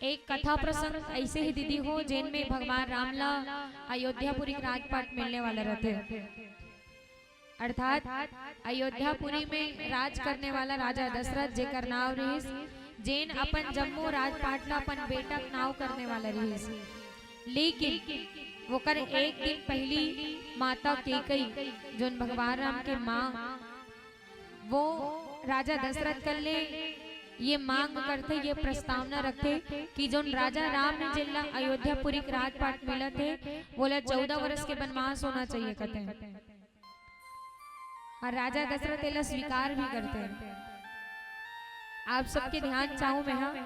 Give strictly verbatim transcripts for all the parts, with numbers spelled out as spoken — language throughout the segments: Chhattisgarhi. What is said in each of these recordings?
एक कथा प्रसंग ऐसे ही दीदी हो, जेन में भगवान राम ला अयोध्यापुरी के राजपाट मिलने वाला रहते, अर्थात अयोध्यापुरी में राज करने वाला राजा दशरथ, जेकर नाव रिहिस, जेन अपन जम्मो राजपाट ला अपन बेटा के नाव करने वाला रिहिस। लेकिन ओकर एक दिन पहली माता केकई, जोन भगवान राम के माँ, वो राजा दशरथ कर ले ये मांग करथे, ये प्रस्तावना रखथे कि जोन राजा राम ने जेला अयोध्यापुरी के राजपाट मिलत हे, वोला चौदह वर्ष के वनवास होना चाहिए कथे। और राजा दशरथ एला स्वीकार भी करथे। आप सबके ध्यान चाहूं मैं, हाँ,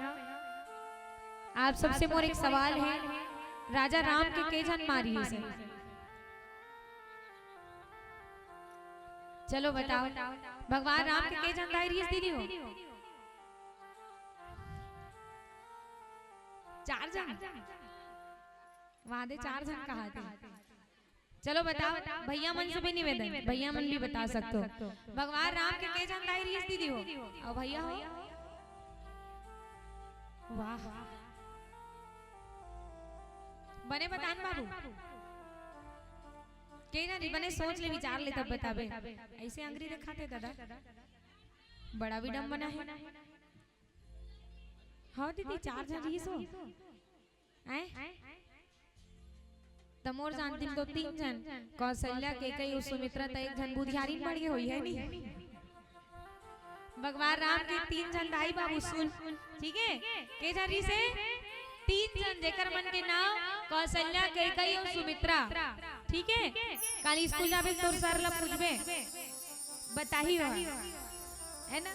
आप सबसे मोर एक सवाल है, राजा राम के के झन मां रिहिस हे? चलो बताओ, भगवान राम के के झन दाई रिहिस दीदी हो? चार झन। वहां दे चार झन कहा थे। चलो बताओ, भैया मन से भी निवेदन, भैया मन भी बता सकते हो। भगवान राम के के झन दाई रिहिस दीदी हो? और भैया हो? वाह, बने बतान बाबू। के जानी, बने सोच ले, विचार ले, तब बताबे। ऐसे अंगरी दिखाते दादा, बड़ा विडम्बना है। हाँ दीदी, चार झन रिहिस हो। हैं? त मोर जानती तो तीन झन, कौशल्या, केकई अउ सुमित्रा, त एक झन बुधियारी बढ़ गे होई है नी। भगवान राम के तीन झन दाई बाबू सुन, ठीक है? के झन रिहिस हे? तीन झन, जेकर मन के नाम कौशल्या, केकई अउ सुमित्रा, ठीक है? काली स्कूल जाबे तोर सर ला पूछबे, बताही हो, है ना?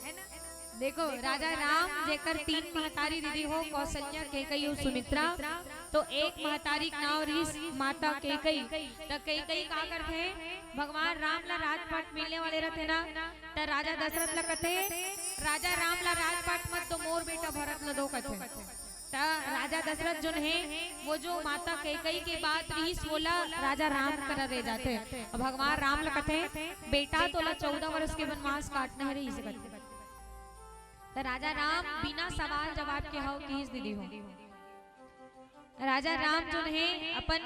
देखो, राजा राम जेकर तीन महतारी दीदी हो, कौशल्या, केकई अउ सुमित्रा, तो एक महतारी के नाव रिहिस माता केकई। त केकई का करथे, भगवान राम ला राजपाट मिलने वाले रहथे ना, त राजा दशरथ ला कथे, "राजा राम ला राजपाट मत दो, मोर बेटा भरत ला दो," कथे। त राजा दशरथ जोन हे, वो जो माता केकई के बात रिहिस, वोला राजा राम करा रे जाथे। अब भगवान राम ला कथे, "बेटा, तोला चौदह वर्ष के वनवास काटना हे," रिहिस कथे। त राजा राम बिना सवाल जवाब के हव किहिस दीदी हो। राजा राम जोन हे, अपन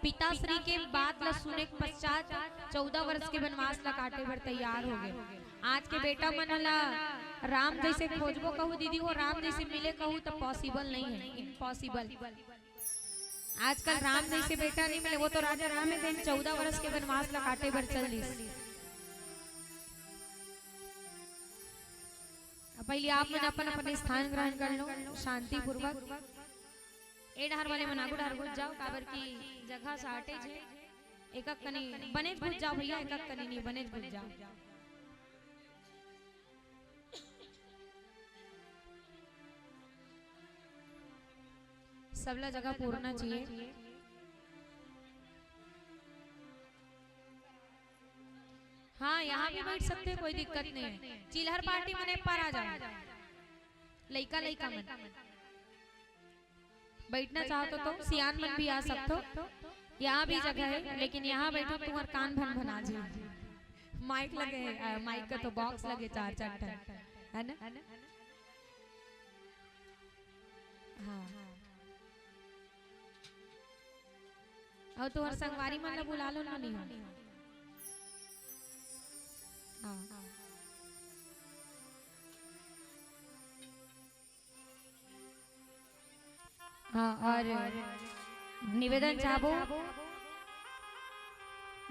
पिताश्री के बात ला सुने के पश्चात चौदह वर्ष के वनवास ला काटे बर तैयार हो गे। आज के बेटा मन ला राम जैसे खोजबो कहू दीदी हो, राम जैसे मिले कहू, त possible नहीं है, impossible। आजकल राम जैसे बेटा नहीं मिले, वो तो राजा राम है, दिन चौदह वर्ष के वनवास ला काटे बर चल दिस। अब पहले आप मन अपन अपन स्थान ग्रहण कर लो शांतिपूर्वक। ए डहर वाले मन आगू डहर घुस जाओ, काबर की जगह shortage है। एक एक कनी बनेच घुस जाओ भैया, एक एक कनी नहीं, बनेच घुस जाओ। सबला जगह पूरना चाहिए। हाँ, यहाँ भी बैठ सकते हैं, कोई दिक्कत नहीं है। चिल्हर party मने पर आ जाओ, लइका लइका मन। बैठना चाहो तो, तो सियान मन भी आ सकते हो। यहाँ भी जगह है, लेकिन यहाँ बैठो तुम्हार कान भन भन आ जाए। Mic लगे, अ, mic का तो box लगे चार चार ठन, है ना? हाँ। अउ तुहर संगवारी मन ला बुला लो ना, नहीं हो? हाँ। हाँ, और निवेदन चाहबो,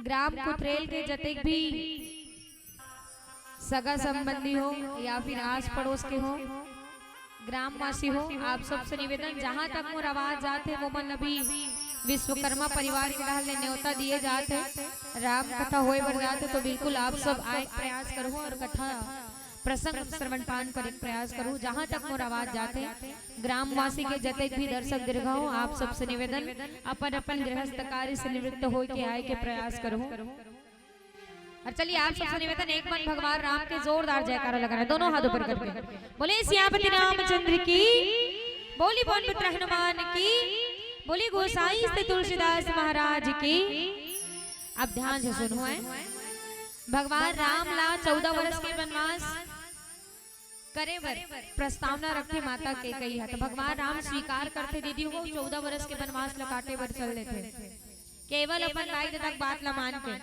ग्राम कुथरेल के जतेक भी सगा संबंधी हो या फिर आस पड़ोस के हो, ग्रामवासी हो, आप सबसे निवेदन, जहाँ तक मोर आवाज जात हे, वो मन अभी विश्वकर्मा परिवार के डहर ले न्योता दिए जात हे। राम कथा होए बर जात हे, तो बिल्कुल आप सब आए के प्रयास करहु और कथा प्रसंग श्रवण पान करे के प्रयास करहु। जहाँ तक मोर आवाज जात हे, ग्रामवासी के जतेक भी दर्शक दीर्घा हो, आप सबसे निवेदन, अपन अपन गृहस्थ कार्य से निवृत्त होए के आए के प्रयास करहु। और चलिए, आप सबसे निवेदन, एक मन भगवान राम के जोरदार जयकारा लगाना, दोनों हाथ ऊपर करके। बोले सियापति रामचंद्र की, बोली पवन पुत्र हनुमान की, बोली गोसाई श्री तुलसीदास महाराज की। अब ध्यान से सुनो, है भगवान राम ला चौदह वर्ष के वनवास करे बर प्रस्तावना रखथे माता कैकई ह, त भगवान राम स्वीकार करथे दीदी हो, चौदह वर्ष के वनवास ल काटे बर चल देथे, केवल अपन दाई ददा के बात ल मान के।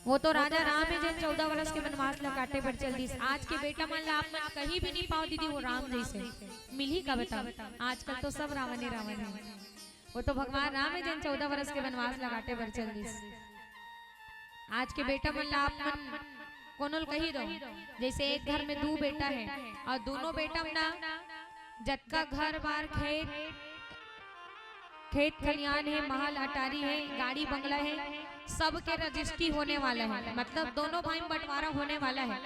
वो तो राजा राम हे, जेन चौदह वर्ष के वनवास ल काटे बर चल दिस। आज के बेटा मन ल आप मन कहीं भी नहीं पाओ दीदी, वो राम जैसे मिलही का बताओ? आजकल तो सब रावणे रावण हे। वो तो भगवान राम हे, जेन चौदह वर्ष के वनवास ल काटे बर चल दिस। आज के बेटा मन ला आप मन कोनो ल कही दो, जैसे एक घर में दू बेटा हे और दोनों बेटा मन ला जतका घर बार, खेत, खेत खलियान हे, महल अटारी हे, गाड़ी बंगला हे, सबके रजिस्ट्री होने वाला हे, मतलब दोनों भाई में बंटवारा होने वाला हे।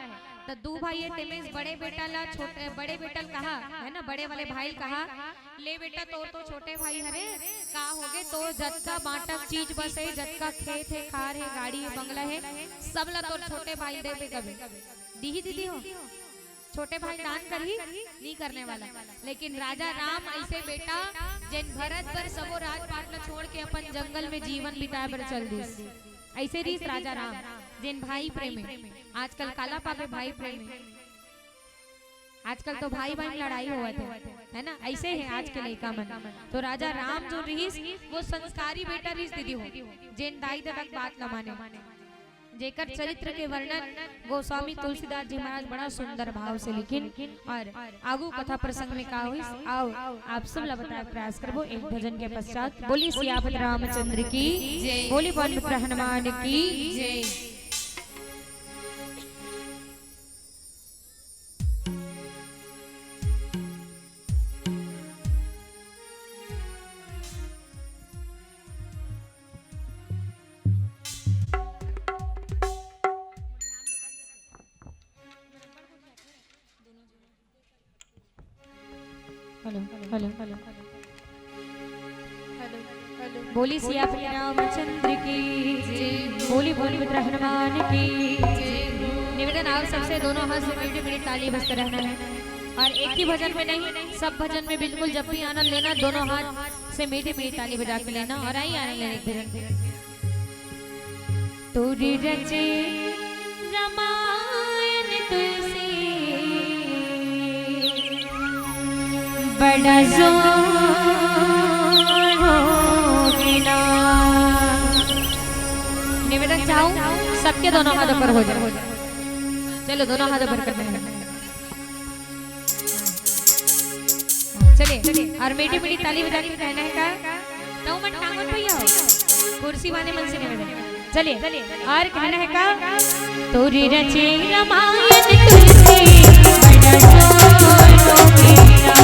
त दू भाई हे, तेमे से बड़े बेटा ला छोटे, बड़े बेटा ल कहा, है ना, बड़े वाले भाई ल कहा, "ले बेटा, तोर तो छोटे भाई हरे, का होगे, तोर जतका बांटक चीज बस हे, जतका खेत हे, खार हे, गाड़ी हे, बंगला हे, सब ला तोर छोटे भाई ल दे दे कबे।" दिही दीदी हो, छोटे भाई दान करही, नहीं करने वाला। लेकिन राजा राम ऐसे बेटा, जेन भरत बर सबो राजपाट ला छोड़ के अपन जंगल में जीवन बिताए बर चल दिस। ऐसे रिहिस राजा राम, जेन भाई प्रेमी। आजकल काला पाबे भाई प्रेमी, आजकल तो भाई भाई में लड़ाई होवत हे, है ना? ऐसे हे आज के लइका मन। तो राजा राम जो रिहिस, वो संस्कारी बेटा रिहिस दीदी हो, जेन दाई ददा के बात ल माने, जेकर चरित्र के वर्णन गोस्वामी तुलसीदास जी महाराज बड़ा सुंदर भाव से लिखिन। और आगू कथा प्रसंग में का होइस, आओ आप सब ला बताए प्रयास करबो एक भजन के पश्चात। बोली सियापति रामचंद्र की, बोली पवन पुत्र हनुमान की। Hello, hello, hello. बोली सियापति रामचंद्र की, बोली पवन पुत्र हनुमान की। निवेदन, आप सबसे दोनों हाथ से मीठी मीठी ताली बजते रहना है। और एक ही भजन में नहीं, सब भजन में बिल्कुल जब भी आनंद लेना, दोनों हाथ से मीठी मीठी ताली बजा के लेना। और आइए आनंद लेने एक भजन। तोरी रचे रामायण तुलसी बड़ा जोर होगे ना। निवेदन चाहूं, सबके दोनों हाथ ऊपर हो जाए। चलो, दोनों हाथ ऊपर करना है। चलिए, और मीठी मीठी ताली बजा के कहना है का? तो मन टांगन भैया हो, कुर्सी वाले मन से निवेदन। चलिए, और कहना है का? तोरी रचे रामायण तुलसी बड़ा जोर होगे ना।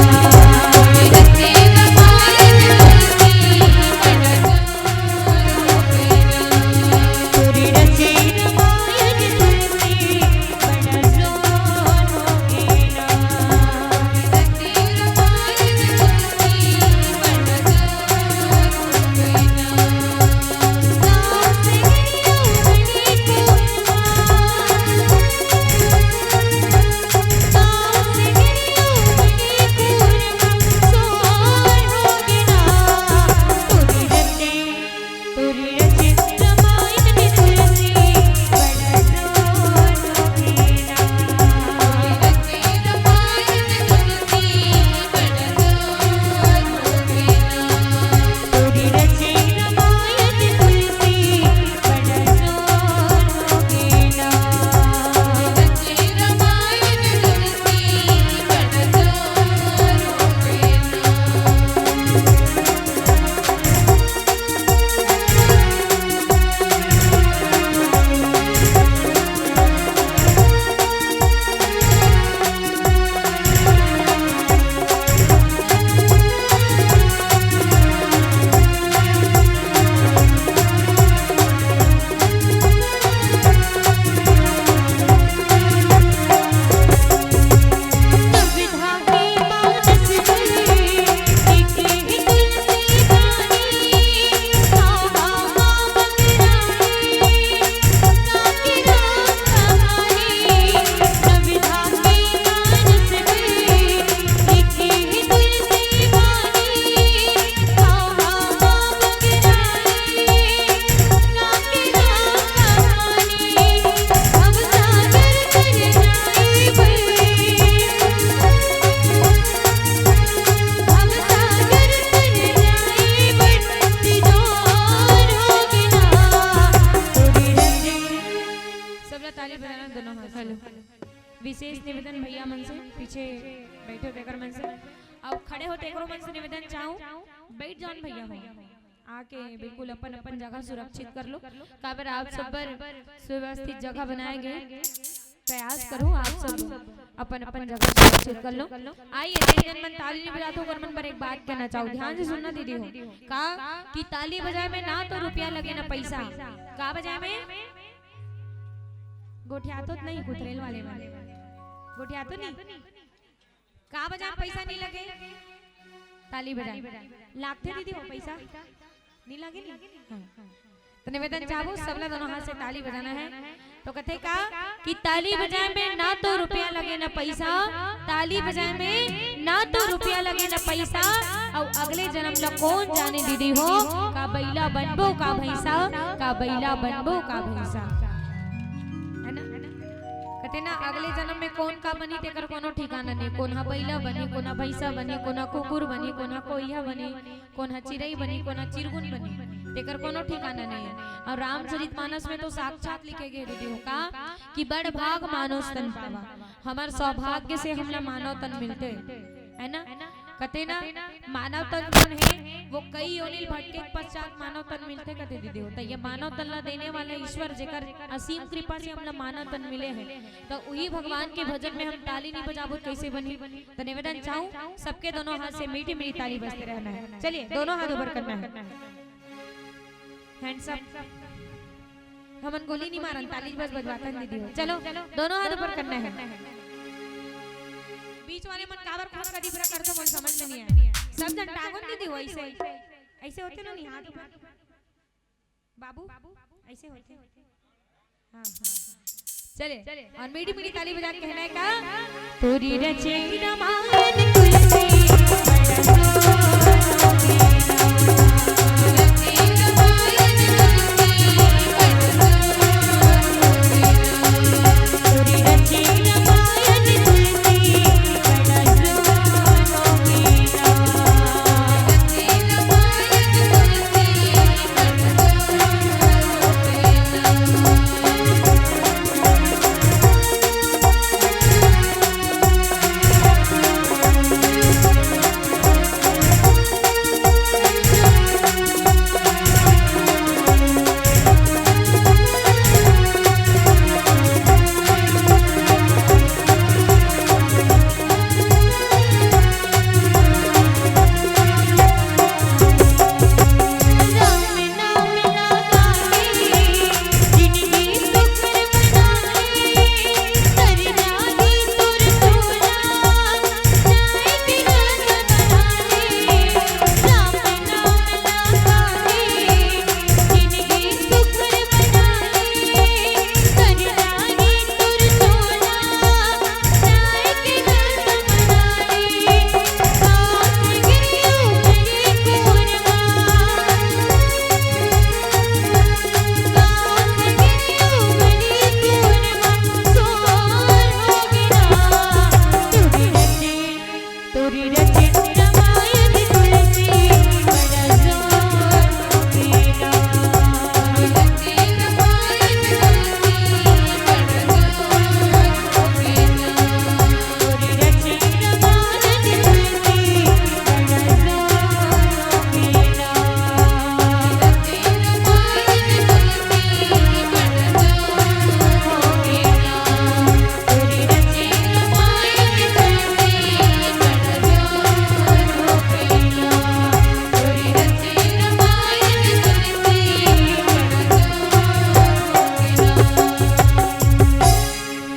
निवेदन भैया मन से, पीछे बैठे हो तेकर मन से, अउ खड़े हो तेकरो मन से निवेदन चाहूँ, बैठ जाओ न भैया हो, आके बिल्कुल अपन अपन जगह सुरक्षित कर लो। काबर आप सब बर सुव्यवस्थित जगह बनाए गए, प्रयास करो आप सब अपन अपन जगह सुरक्षित कर लो। आइए, जेन मन ताली नहीं बजाते हो, ओकर मन पर एक बात कहना चाहूँ, ध्यान से सुनना दीदी हो, का कि ताली बजाए में ना तो रुपया लगे ना पैसा। का बजाए में? गोठियातो तो नहीं, कुथरेल वाले वाले गोठियातो नहीं। का बजाए में पैसा नहीं लगे? ताली बजाए। लागथे दीदी हो पैसा? नहीं लगे नहीं? हाँ। तो निवेदन चाहूँ, सबला दोनों हाथ से ताली बजाना है। तो कथे का कि ताली बजाए में ना तो रुपया लगे ना पैसा, ताली बजाए में ना तो रुपया लगे ना पैसा, अउ अगले जन्म ला कोन जाने दीदी हो, का बइला बनबो का भैंसा, का बइला बनबो का भैंसा, है ना? कथे ना अगले जन्म में कोन का बनी तेकर कोनो ठिकाना नहीं, कोन हा बइला बनी, कोन हा भैंसा बनी, कोन हा कुकुर बनी, कोन हा कोइहा बनी, कोन ह चिरई बनी, कोन ह चिरगुन बनी, तेकर कोनो ठिकाना नहीं है। अउ रामचरित मानस में तो साक्षात लिखे गए दीदी हो का कि बड़ भाग मानुष तन पावा, हमर सौभाग्य से हमला मानव तन मिलथे, है ना? कथे ना मानव तन कोन है, वो कई योनि भटके के पश्चात मानव तन मिलथे कथे दीदी हो। त ये मानव तन ला देने वाला ईश्वर जेकर असीम कृपा से हमला मानव तन मिले है, त उही भगवान के भजन में हम ताली नहीं बजाबो त कैसे बनी? तो निवेदन चाहूँ, सबके दोनों हाथ से मीठी मीठी ताली बजते रहना है। चलिए, दोनों हाथ ऊपर करना है। Hands up। हमन गोली नहीं मारन, ताली बस बजवातन दीदी हो। चलो, दोनों हाथ ऊपर करना है। बीच वाले मन काबर खुद का डिबरा करते, मन समझ में नहीं आया। सब जन टांगन दीदी हो ऐसे, ऐसे होते ना नहीं, हाथ ऊपर। बाबू, ऐसे होते। हाँ, हाँ। चले, और मीठी मीठी ताली बजा के कहना है का? तोरी रचे रामायण तुलसी, तोरी रचे रामायण तुलसी,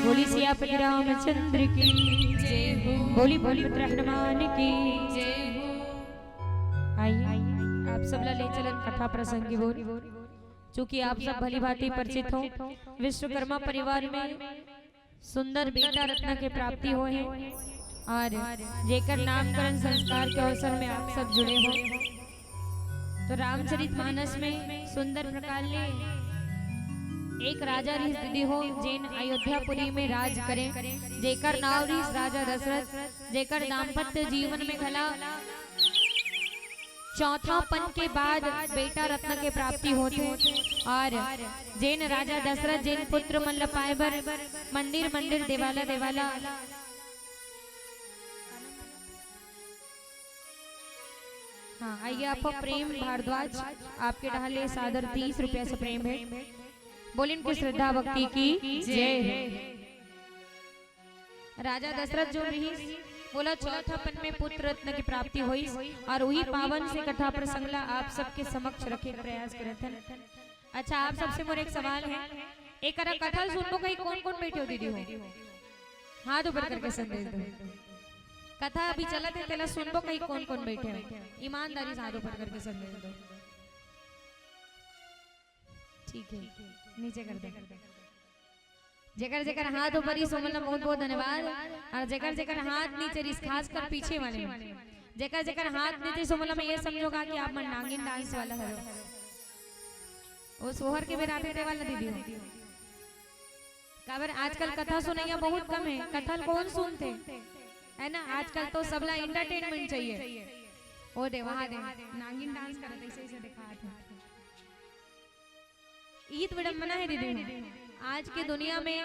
बोली सियापति रामचंद्र की जय हो। बोली बोली पुत्र हनुमान की जय हो। आइए, आप सब ला ले चलन कथा प्रसंग की ओर। चूंकि आप सब भली भांति परिचित हो, विश्वकर्मा परिवार में सुंदर बेटा रत्ना के प्राप्ति होय हे और जेकर नामकरण संस्कार के अवसर में आप सब जुड़े हो, तो रामचरित मानस में सुंदर प्रकार ले एक राजा रिहिस दीदी हो, जेन अयोध्यापुरी में राज करे, जेकर नाव रिहिस राजा दशरथ, जेकर दाम्पत्य जीवन में घला चौथा पन के बाद बेटा रत्न के प्राप्ति होथे। और जेन राजा दशरथ जेन पुत्र मन ल पाए बर मंदिर मंदिर देवाला देवाला, हाँ, आइए आपको प्रेम भारद्वाज, आपके डहार ले सादर तीस रुपया से प्रेम हे। बोलिन कि श्रद्धा भक्ति की जय हे। राजा दशरथ जो रिहिस, ओला चौथा पन में पुत्र रत्न की प्राप्ति होइस और उही पावन से कथा प्रसंग ला आप सबके समक्ष रखे के प्रयास करत हन। अच्छा, आप सबसे मोर एक सवाल हे, एकरा कथा ल सुनबो कहीं कौन कौन बैठे हो दीदी हो? हाथ ऊपर करके संदेश दो। कथा अभी चलत हे, तेला सुनबो कहीं कौन कौन बैठे हो? ईमानदारी से हाथ ऊपर करके संदेश दो। ठीक है, नीचे कर दे। जेकर जेकर हाथ ऊपर ही, ओमन ला बहुत बहुत धन्यवाद। और जेकर जेकर हाथ नीचे रिहिस, खासकर पीछे वाले मन, जेकर जेकर हाथ नीचे, ओमन ला मैं ये समझोगा कि आप मन नागिन डांस वाला हरो। वो सोहर के बेरा आथे ते वाला दीदी हो। काबर आजकल कथा सुनैया बहुत कम हे, कथा ल कौन सुनथे, है ना? आजकल तो सबला एंटरटेनमेंट चाहिए। ओ दे, वहां दे, नागिन डांस करत ऐसे ऐसे दिखात हे। ईत विडम्बना हे दीदी हो। आज के दुनिया में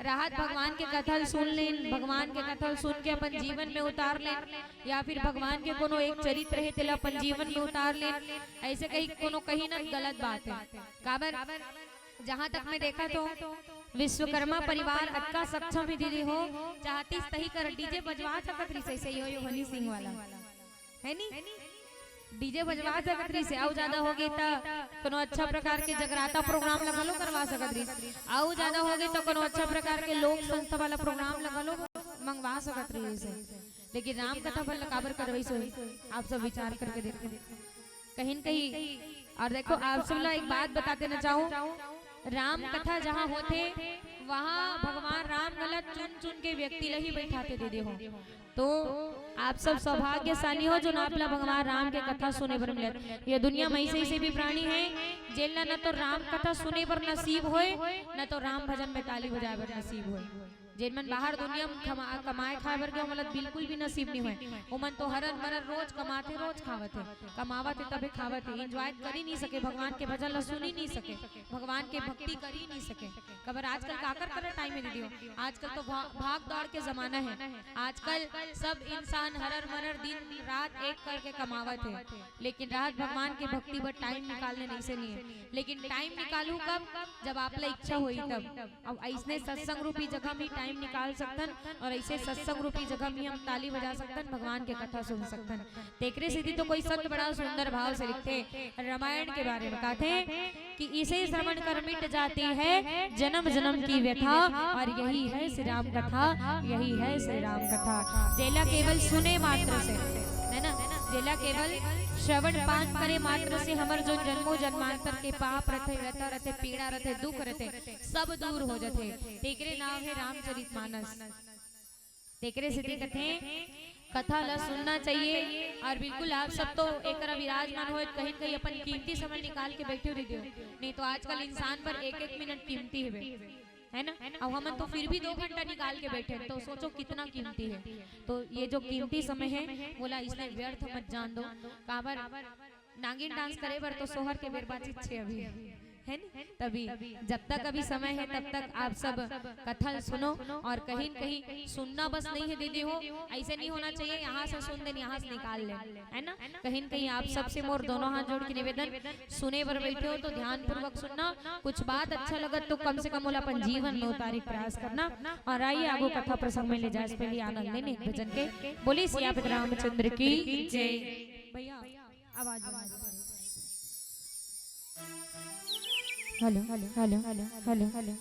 राहत भगवान के कथा ल सुन लेन, भगवान के कथा ल सुन के अपन जीवन में उतार लेन, या फिर भगवान के कोनो एक चरित्र हे तेला अपन जीवन में उतार लेन, ऐसे कहीं कोनो कहीं ना गलत बात हे। काबर जहां तक मैं देखत हों, विश्वकर्मा परिवार अतका सक्षम हे दीदी हो, चाहतिस तही कर डीजे बजवा सकत रिहिस, ऐसे यो, यो हनी सिंह वाला, है नी? डीजे बजवा सकत रिहिस, अउ ज्यादा होगे त कोनो अच्छा प्रकार के जगराता प्रोग्राम ला घलो करवा सकत रिहिस, अउ ज्यादा होगे त कोनो अच्छा प्रकार के लोक संस्था वाला प्रोग्राम ला घलो मंगवा सकत रिहिस। लेकिन राम कथा भर ला काबर करवाइस होही, आप सब विचार करके देखो कहीं न कहीं। और देखो, आप सब ला एक बात बता देना चाहूं, राम कथा जहां होथे, वहां भगवान राम घला चुन चुन के व्यक्ति ला ही बैठाथे दीदी हो। तो आप सब सौभाग्यशाली हो, जोन आप ला भगवान राम के कथा सुने बर मिलत। ये दुनिया में ऐसे ऐसे भी प्राणी हे, जेन ला न तो राम कथा सुने बर नसीब होय, न तो राम भजन में ताली बजाए बर नसीब होय। जेन मन बाहर दुनिया में कमा-, कमाए खाए बर गे, ओमन ला बिल्कुल भी नसीब नहीं होय। ओमन तो हरर मरर रोज कमाथे, रोज खावत हे, कमावत हे तभे खावत हे, एंजॉय कर ही नहीं सके, भगवान के भजन ला सुन ही नहीं सके, भगवान के भक्ति कर ही नहीं सके। काबर आजकल काकर करा टाइम हे दीदी हो? आजकल तो भा-, भाग दौड़ के जमाना हे। आजकल सब इंसान हरर मरर दिन रात एक करके कमावत हे, लेकिन रात भगवान के भक्ति बर टाइम निकालने नहीं से नहीं हे। लेकिन टाइम निकालू कब? जब आप ला इच्छा होही तब। अब ऐसने सत्संग रूपी जगह में टाइम निकाल सकथन और ऐसे सत्संग रूपी जगह में हम ताली बजा सकथन, भगवान के कथा सुन सकथन। तेकरे सेती तो कोई संत बड़ा सुंदर भाव से लिखथे रामायण के बारे में, कहथे कि इसे श्रवण कर मिट जाती है जन्म जन्म की व्यथा, और यही है श्री राम कथा, यही है श्री राम कथा। जेला केवल सुने मात्र से, है ना, जेला केवल श्रवण पाठ करे मात्र से हमर जो जन्मों जन्मांतर के पाप रथे, व्यथा रथे, पीड़ा रथे, दुख रथे, सब दूर हो जथे। तेकरे नाम हे रामचरित मानस। तेकरे सेती कथे, कथा ला सुनना चाहिए। और बिल्कुल आप सब तो एकरा विराजमान होय, कहीं न कहीं अपन कीमती समय निकाल के बैठे रहिथे हो। नहीं तो आजकल इंसान बर एक एक मिनट कीमती हवे, है ना? अब हमन तो फिर भी दो घंटा निकाल के बैठे, तो सोचो कितना कीमती हे। तो ये जो कीमती समय हे, ओला इसने व्यर्थ मत जान दो। काबर नागिन डांस करे बर तो सोहर के बेर बाचिस हे अभी, है नी? तभी जब तक अभी समय हे तब तक आप सब कथा ल सुनो। और कहीं न कहीं सुनना बस नहीं हे दीदी हो, ऐसे नहीं होना चाहिए यहाँ से सुन देन यहाँ से निकाल लेन, है ना? कहीं न कहीं आप सबसे मोर दोनों हाथ जोड़ के निवेदन, सुने बर बैठे हो तो ध्यानपूर्वक सुनना, कुछ बात अच्छा लगत तो कम से कम ओला अपन जीवन में उतारे के प्रयास करना। और आइए आगू कथा प्रसंग में ले जाए से पहले आनंद लेने एक भजन के। बोलिए सियापति रामचंद्र की जय। भैया, आवाज बंद करो। Hello, hello, hello.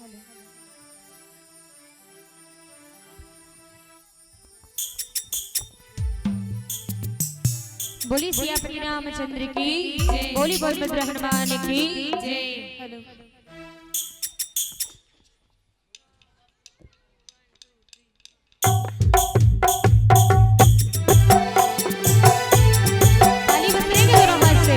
बोली सियापति रामचंद्र की, बोली बोल मित्र हनुमान की। हेलो। ताली बज रही है दोनों हाथ से।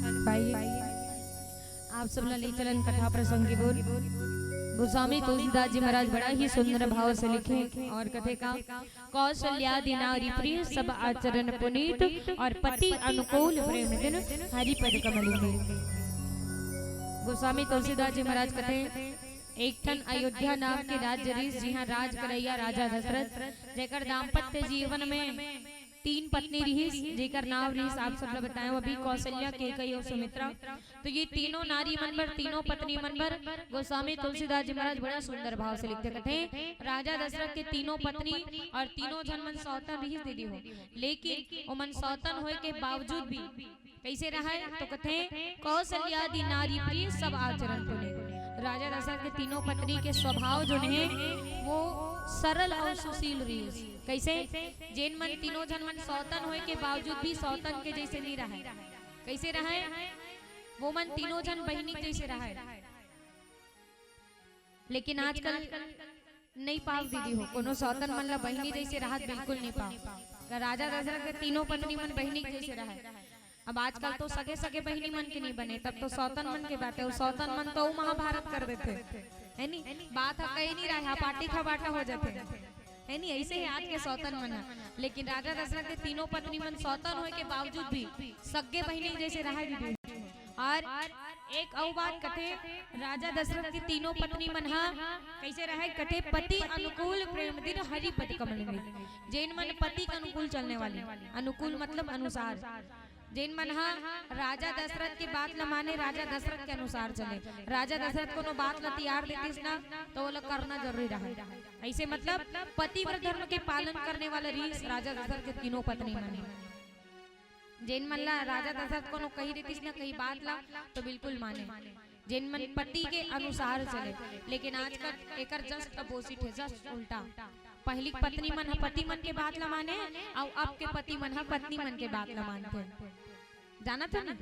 भाई, आप सब ला ले चलन कथा प्रसंग के बोल। गोस्वामी तुलसीदास जी महाराज बड़ा ही सुंदर भाव से लिखे और कथे का, कौशल्यादि नारी प्रिय सब आचरण पुनीत, और पति अनुकूल प्रेम दिन हरि पद कमल मीत। गोस्वामी तुलसीदास जी महाराज कथे, एक ठन अयोध्या नाम के राज्य रिहिस, जिहां राज करैया राजा दशरथ, जेकर दाम्पत्य जीवन में तीन पत्नी रिहिस, जेकर नाम रिहिस, आप सब ला बताएंव अभी, कौशल्या, कैकेयी और सुमित्रा। तो ये तीनों नारी मन बर, तीनों पत्नी मन बर गोस्वामी तुलसीदास जी महाराज बड़ा सुंदर भाव से लिखथे, कथे, राजा दशरथ के तीनों पत्नी और तीनों झन मन सौतन रिहिस दीदी हो, लेकिन ओमन सौतन होए के बावजूद भी कैसे रहय? तो कथे, कौशल्यादि नारी प्रिय सब आचरण पुनीत। राजा दशरथ के तीनों पत्नी के स्वभाव जोन हे, वो सरल और सुशील रिहिस। कैसे? जेन मन तीनों झन मन सौतन होए के बावजूद भी सौतन के जैसे नहीं रहय। कैसे रहय? वो मन तीनों झन बहिनी जैसे रहय। लेकिन आजकल नहीं पाव दीदी हो, कोनो सौतन मन ला बहिनी जैसे राहत बिल्कुल नहीं पाव। राजा दशरथ के तीनों पत्नी मन बहिनी जैसे रहय। अब आजकल तो सगे सगे बहिनी मन के नहीं बने, तब तो सौतन मन के बात हे। अउ सौतन मन तो महाभारत कर देथे, है नी? बात ह कहीं नहीं रहे, पार्टी खबाटा हो जाथे, है नी? ऐसे ही आज के सौतन मन ह। लेकिन राजा दशरथ के तीनों पत्नी मन सौतन होए के बावजूद भी सगे बहिनी जैसे रहय दीदी। और एक अउ बात कथे, राजा दशरथ के तीनों पत्नी मन ह कैसे रहय? कथे, पति अनुकूल प्रेम दिन हरि पद कमल मीत। जेन मन पति के अनुकूल चलने वाली, अनुकूल मतलब अनुसार, जेन मन ह राजा दशरथ के बात ल माने, राजा दशरथ के अनुसार चले। राजा दशरथ कोनो बात ल तियार देतिस ना, तो ओला करना जरूरी रहय। ऐसे मतलब पतिव्रत धर्म के पालन करने वाला रिहिस राजा दशरथ के तीनों पत्नी मन। जेन मन ला राजा दशरथ कोनो कही देतिस ना कहीं बात ला, तो बिल्कुल माने। जेन मन पति के अनुसार चले, लेकिन आजकल एकर just opposite हे, just उल्टा। पहिली पत्नी मन ह पति मन के बात ला माने, अउ अब के पति मन ह पत्नी मन के बात ला मानथे। जानत हो ना,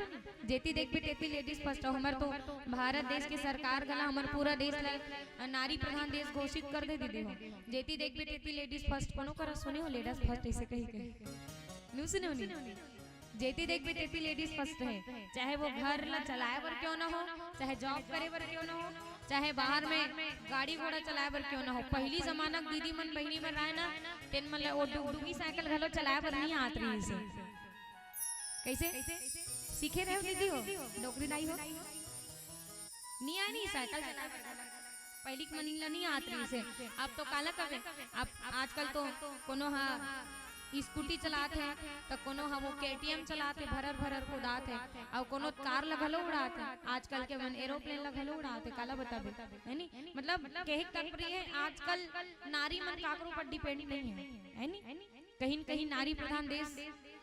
जेती देखबे तेती ladies first। हमर तो भारत देश के सरकार घला हमर पूरा देश ला नारी प्रधान देश घोषित कर दे दीदी हो। जेती देखबे तेती ladies first, कोनो करा सुने हो ladies first ऐसे कही कही? न्यू सुने हो नी? जेती देखबे तेती ladies first हे, चाहे वो घर ला चलाए बर क्यों ना हो, चाहे job करे बर क्यों ना हो, चाहे बाहर में गाड़ी घोड़ा चलाए बर क्यों ना हो। पहिली जमाना के दीदी मन बहिनी मन राय ना, तेन मन ला वो डुगडुगी साइकिल घलो चलाए बर नहीं आत रहिस हे। कैसे सीखे रहे हो दीदी हो, डोकरी दाई हो? नहीं आए नहीं साइकिल चलाए बर घलो। पहिली के मन ला नहीं आत रहिस हे। अब तो काला कहे, अब आजकल तो कोनो हा स्कूटी चलात हे, त कोनो हा वो केटीएम चलात हे, भरर भरर कुदात हे, अउ कोनो कार ला घलो उड़ात हे। आजकल के मन एरोप्लेन ला घलो उड़ात हे, काला बताबे, है नी? मतलब कहे के तात्पर्य हे, आजकल नारी मन काकरो पर depend नहीं हे, है नी? कहीं न कहीं नारी प्रधान देश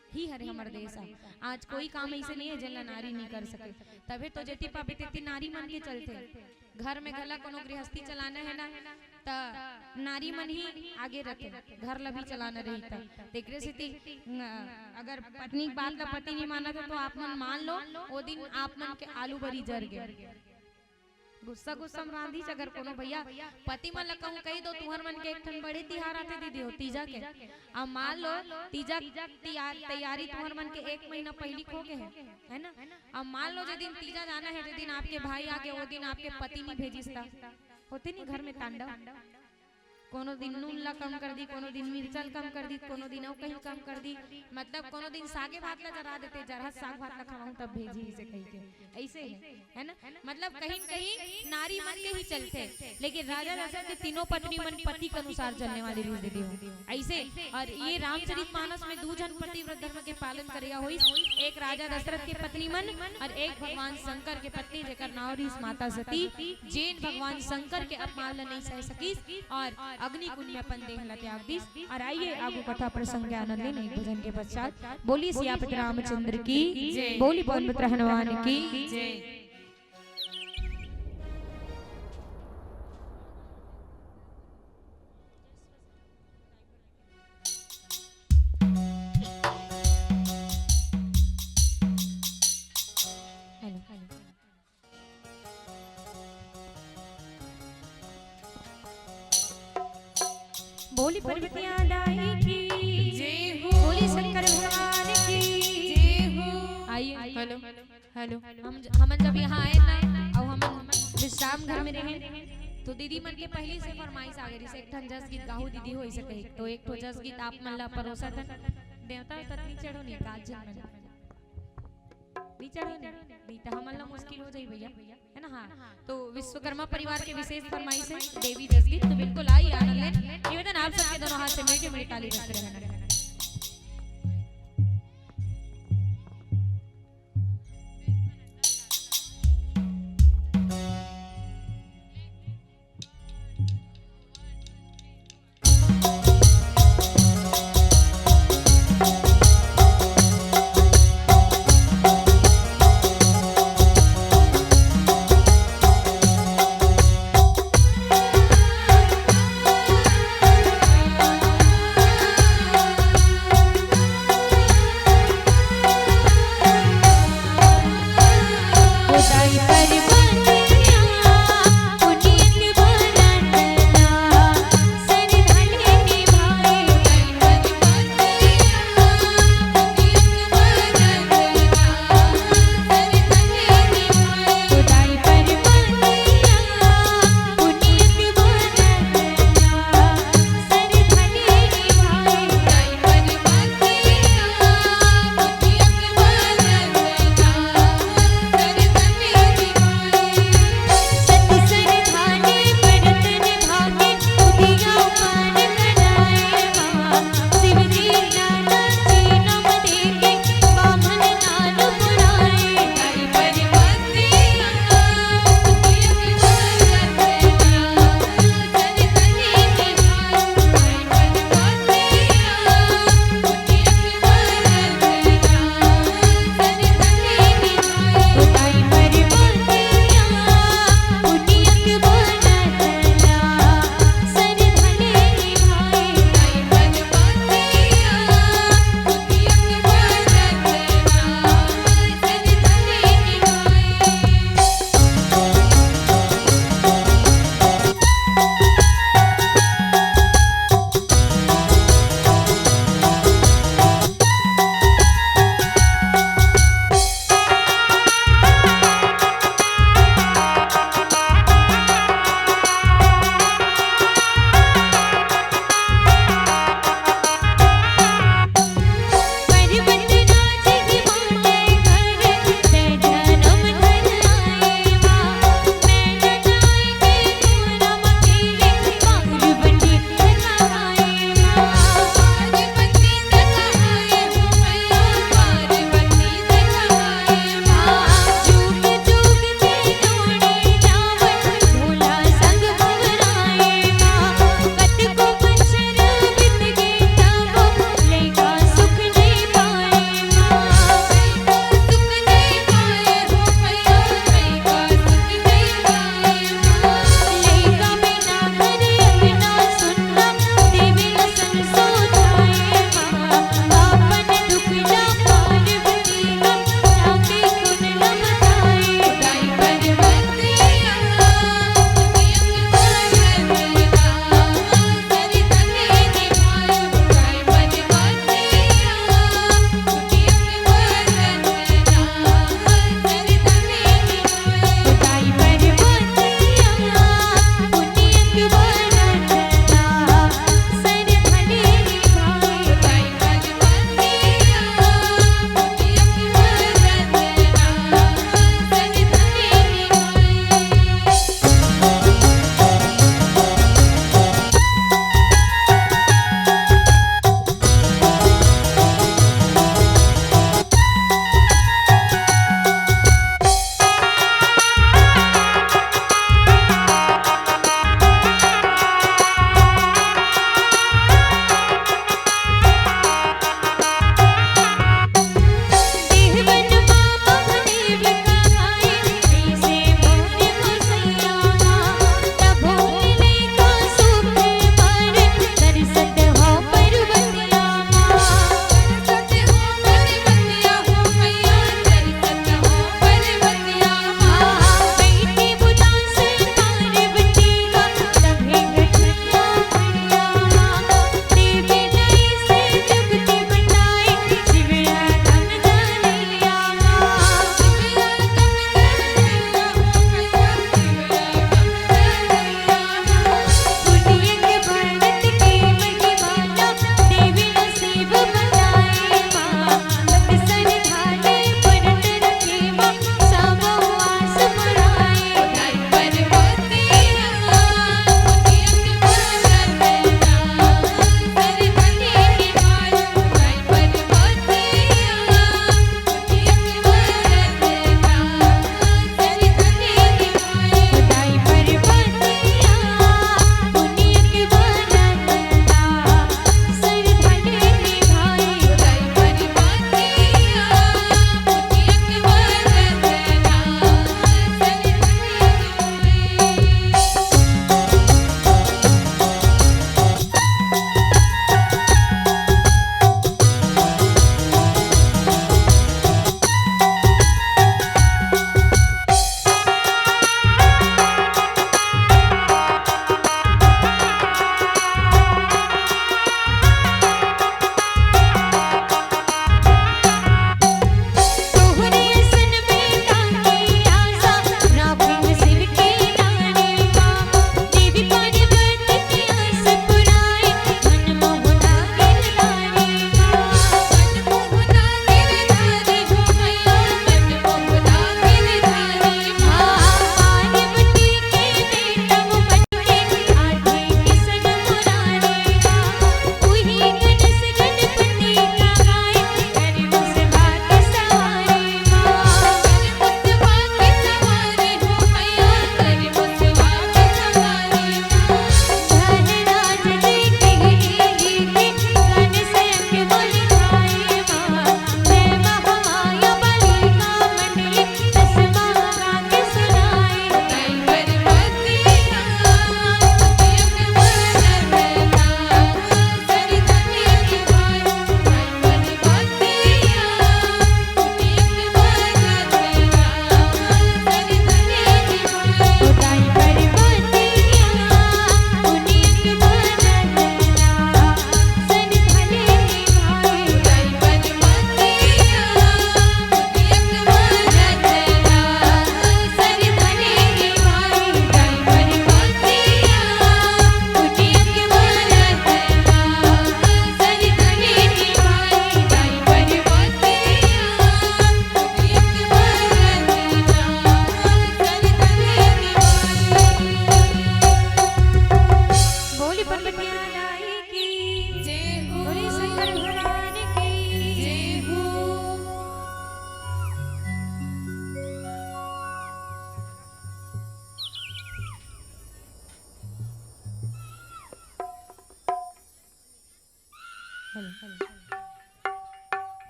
ही हरे हमर देश ह। आज कोई काम ऐसे नहीं हे जेन ला नारी नहीं कर सके। तभे तो जेती पाबे तेती नारी मन के चलथे। घर में घला कोनो गृहस्थी चलाना हे ना, त नारी मन ही आगे रथे, घर ला भी चलाना रही त। तेकरे सेती, अ, अगर पत्नी के बात ला पति नहीं मानत हे, तो आप मन मान लो, ओ दिन आप मन के आलू बरी जर गे। गुस्सा गुस्सा में रांधिस, अगर कोनो भैया पति मन ला कहूं, कही दो, तुहर मन के एक ठन बड़े तिहार आथे दीदी हो, तीजा के। अब मान लो, तीजा तियार-, तैयारी तुहर मन के एक महीना पहिली हो गे हे, है ना? अब मान लो, जे दिन तीजा जाना हे, जे दिन आपके भाई आगे, वो दिन आपके पति नहीं भेजिस त होथे नहीं घर में तांडव। कोनो दिन नून ला कम कर दी, कोनो दिन मिर्चा ला कम कर दी, कोनो दिन अउ कहीं कम कर दी, मतलब कोनो दिन सागे भात ला जरा देते, जरा साग भात ला खवाऊं तब भेजी इसे कही के, ऐसे हे, है ना? मतलब कहीं न कहीं नारी मन के ही चलथे, लेकिन राजा दशरथ के तीनों पत्नी मन पति के अनुसार चलने वाली रिहिस दीदी हो, ऐसे। और ये रामचरित मानस में दू झन पतिव्रत धर्म के पालन करइया होइस, एक राजा दशरथ के पत्नी मन और एक भगवान शंकर के पत्नी, जेकर नाव रिहिस माता सती, जेन भगवान शंकर के अपमान ल नहीं सह सकिस और अग्नि कुंड में अपन देह ला त्याग दिस। और आइए आगू कथा प्रसंग के आनंद लेने भजन के पश्चात। बोली सियापति रामचंद्र की, बोली पवन पुत्र हनुमान की। बोली पार्वती दाई की, जय हो। बोली शंकर भगवान की, जय हो। आइए। हेलो। हम हमन जब यहाँ आए ना, अउ हमन विश्राम घर में रहे, तो दीदी मन के पहली से फरमाइश आ गई, एक ठन जस गीत गाहू दीदी, हो सके तो एक ठो जस गीत आप मन ला परोसा थन। देवता तक नहीं चढ़ो नहीं काज जन मन। नहीं चढ़ो नहीं, नहीं तो हमन ला मुश्किल हो जाई भैया, है ना? हाँ, तो विश्वकर्मा परिवार के विशेष फरमाइश है देवी जस गीत, तो बिल्कुल आई आनंद लें। निवेदन आप सबके दोनों हाथ से मीठी मीठी ताली बजते रहना।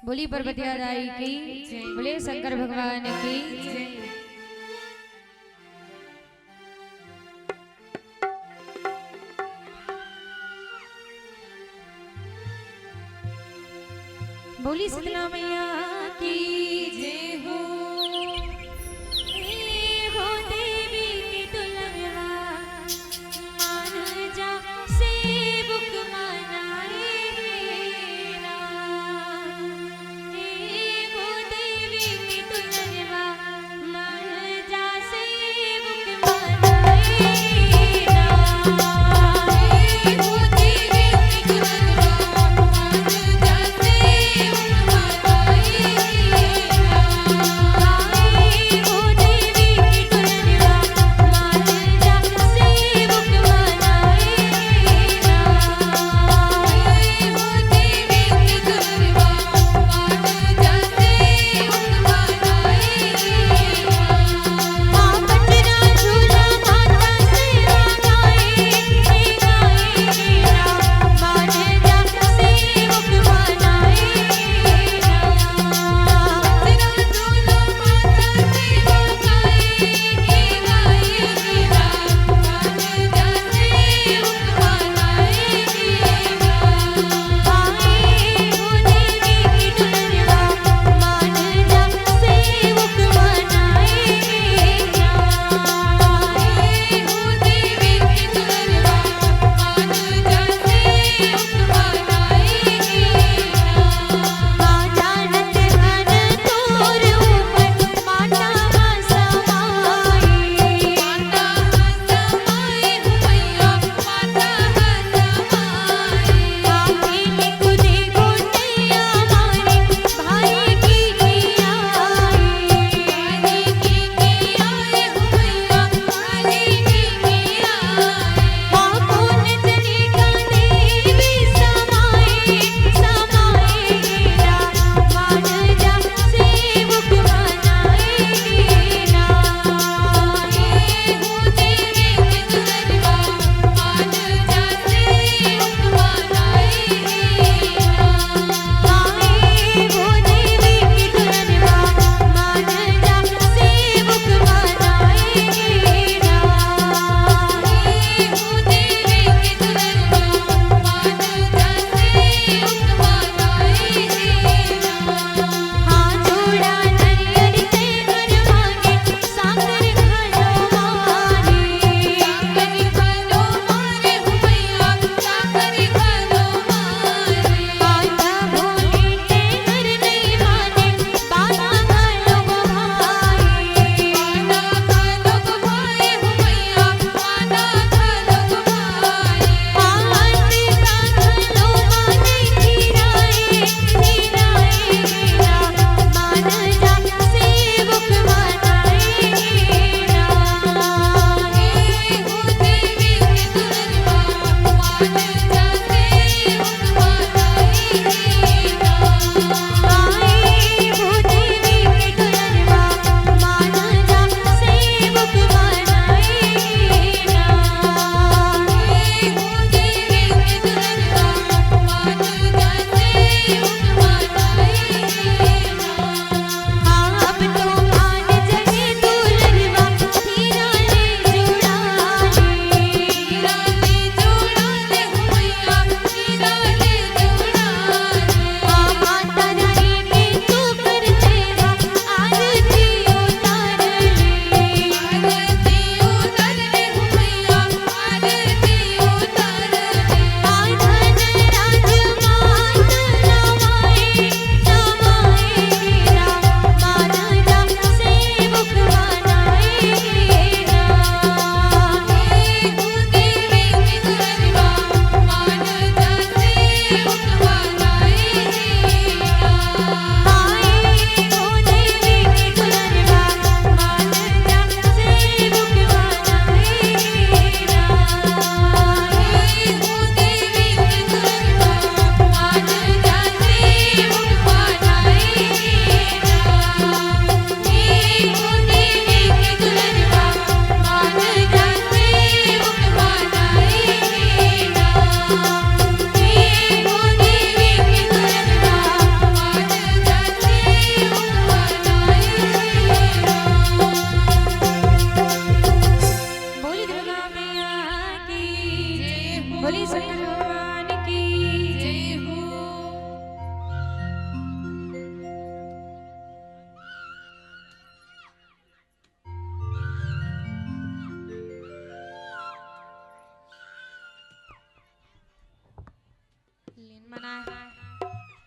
बोली पर्वतिया दाई की, बोले शंकर भगवान की। बोली शीतला मैया की जय हो। हे हो देवी के दुलरवा, मान जा सेवक मनाए ना। हे हो देवी के दुलरवा, मान जा सेवक मनाए ना। हे हो देवी के दुलरवा, मान जा सेवक मनाए ना।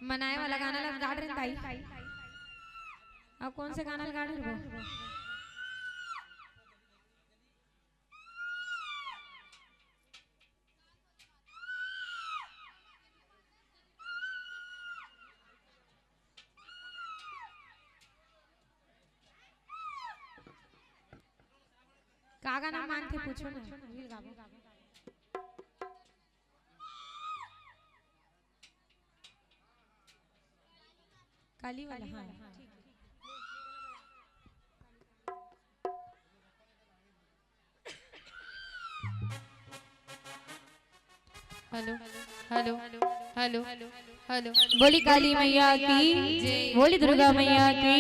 मनाए वाला गाना ला गा डरेन दाई। अब कौन से गाना ला गा डरबो? का गाना मानथे पूछो ना, वही गाबो। काली वाला, हाँ, ठीक है। Hello, hello, hello, hello. बोली काली मैया की, बोली दुर्गा मैया की।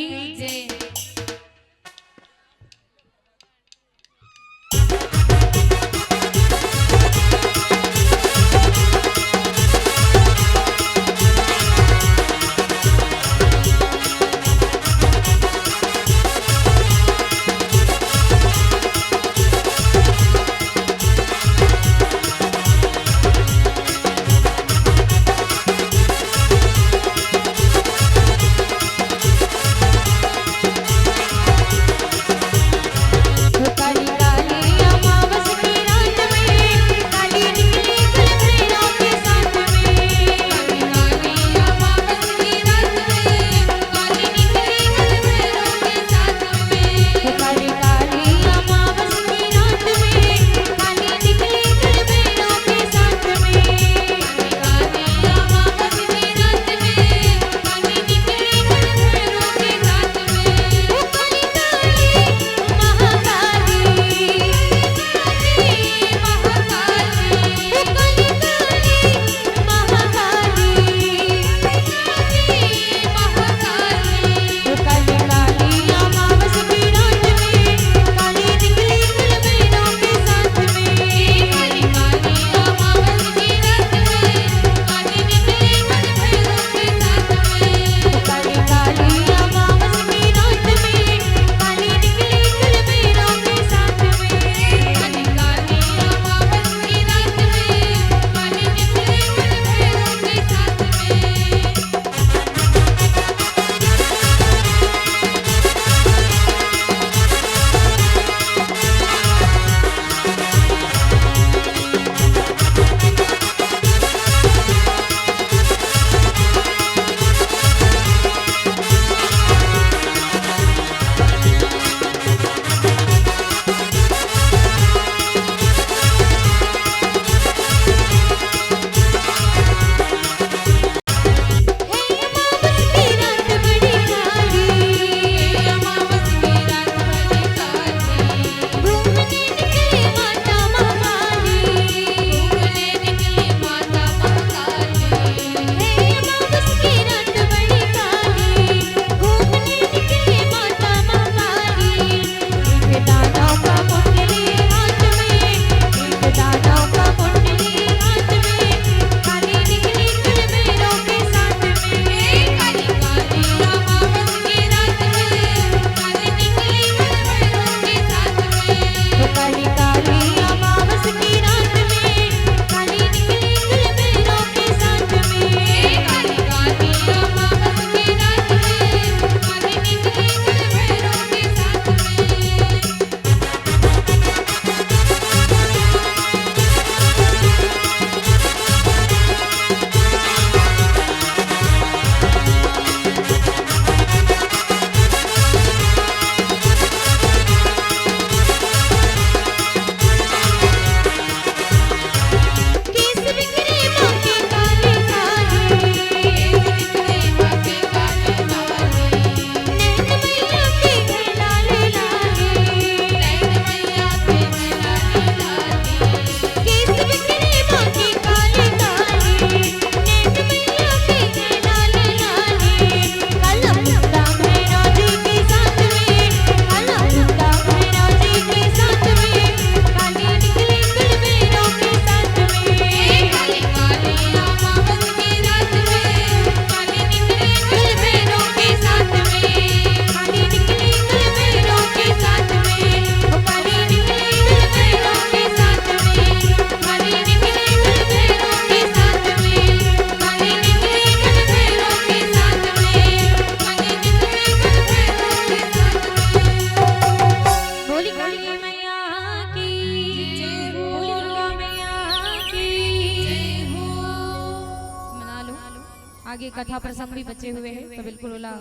कथा प्रसंग भी बचे हुए हैं, तो बिल्कुल ओला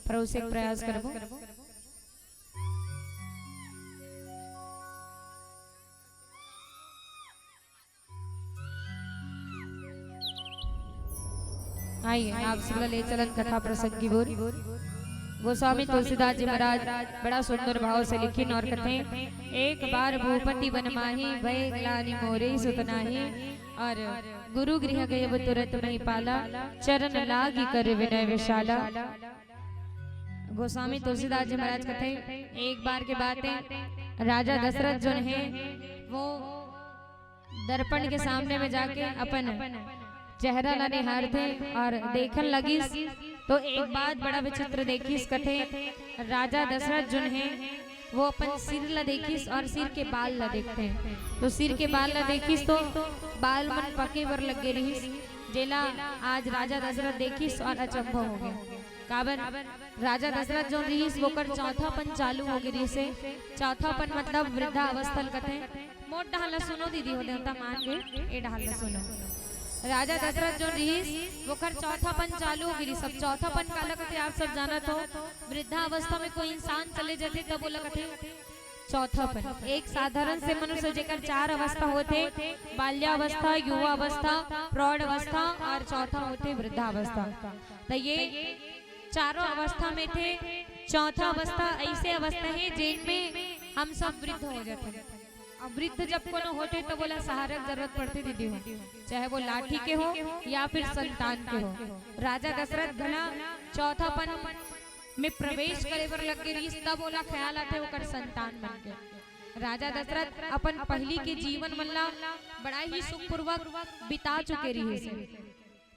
परोसे के प्रयास करबो। आइए, आप सबला ले चलन कथा प्रसंग की ओर। गोस्वामी तुलसीदास जी महाराज बड़ा सुंदर भाव से लिखिन और कथे, एक बार भूपति बन माही, भय ग्लानि मोरे सुत नाही, और गुरु गृह गयब तुरत महिपाला, चरण लागी कर विनय विशाला। गोस्वामी तुलसीदास जी महाराज कथे, एक बार के बात है, राजा दशरथ जो है, वो दर्पण के सामने में जाके अपन चेहरा ला निहारथे और देखन लगिस, तो एक बात बड़ा विचित्र देखिस। कथे, राजा दशरथ जो है, वो अपन सिर ला देखिस और सिर के बाल ला देखथे। तो सिर के बाल ला देखिस तो बाल मन पके बर लग गे रिहिस, जेला आज राजा दशरथ देखिस और अचंभव हो गया। काबर, राजा दशरथ जो रिहिस, ओकर चौथापन चालू हो गे रिहिस हे। चौथापन मतलब वृद्धावस्था ल कथे। मोर डहर ल सुनो दीदी हो, देवता मान के ए डहर ल सुनो। राजा दशरथ जो रिहिस, ओकर चौथापन चालू हो गे रिहिस। अब चौथापन काला कथे, आप सब जानत हो, वृद्धावस्था में कोई इंसान चले जाथे तब ओला कथे चौथापन। एक साधारण से मनुष्य जेकर चार अवस्था होथे, बाल्यावस्था, युवा अवस्था, प्रौढ़ अवस्था और चौथा होथे वृद्धावस्था। त ये चारों अवस्था में थे, चौथा अवस्था ऐसे अवस्था है जिनमें हम सब वृद्ध हो जाते हैं। अब वृद्ध जब कोनो होथे तो ओला सहारा के जरूरत पड़थे दीदी हो, चाहे वो लाठी के हो या फिर संतान के हो। राजा दशरथ घला चौथापन में प्रवेश करे बर लग गे रिहिस, तब ओला ख्याल आथे ओकर संतान मन के। राजा दशरथ अपन पहिली के जीवन मन ला बड़ा ही सुखपूर्वक बिता चुके रिहिस,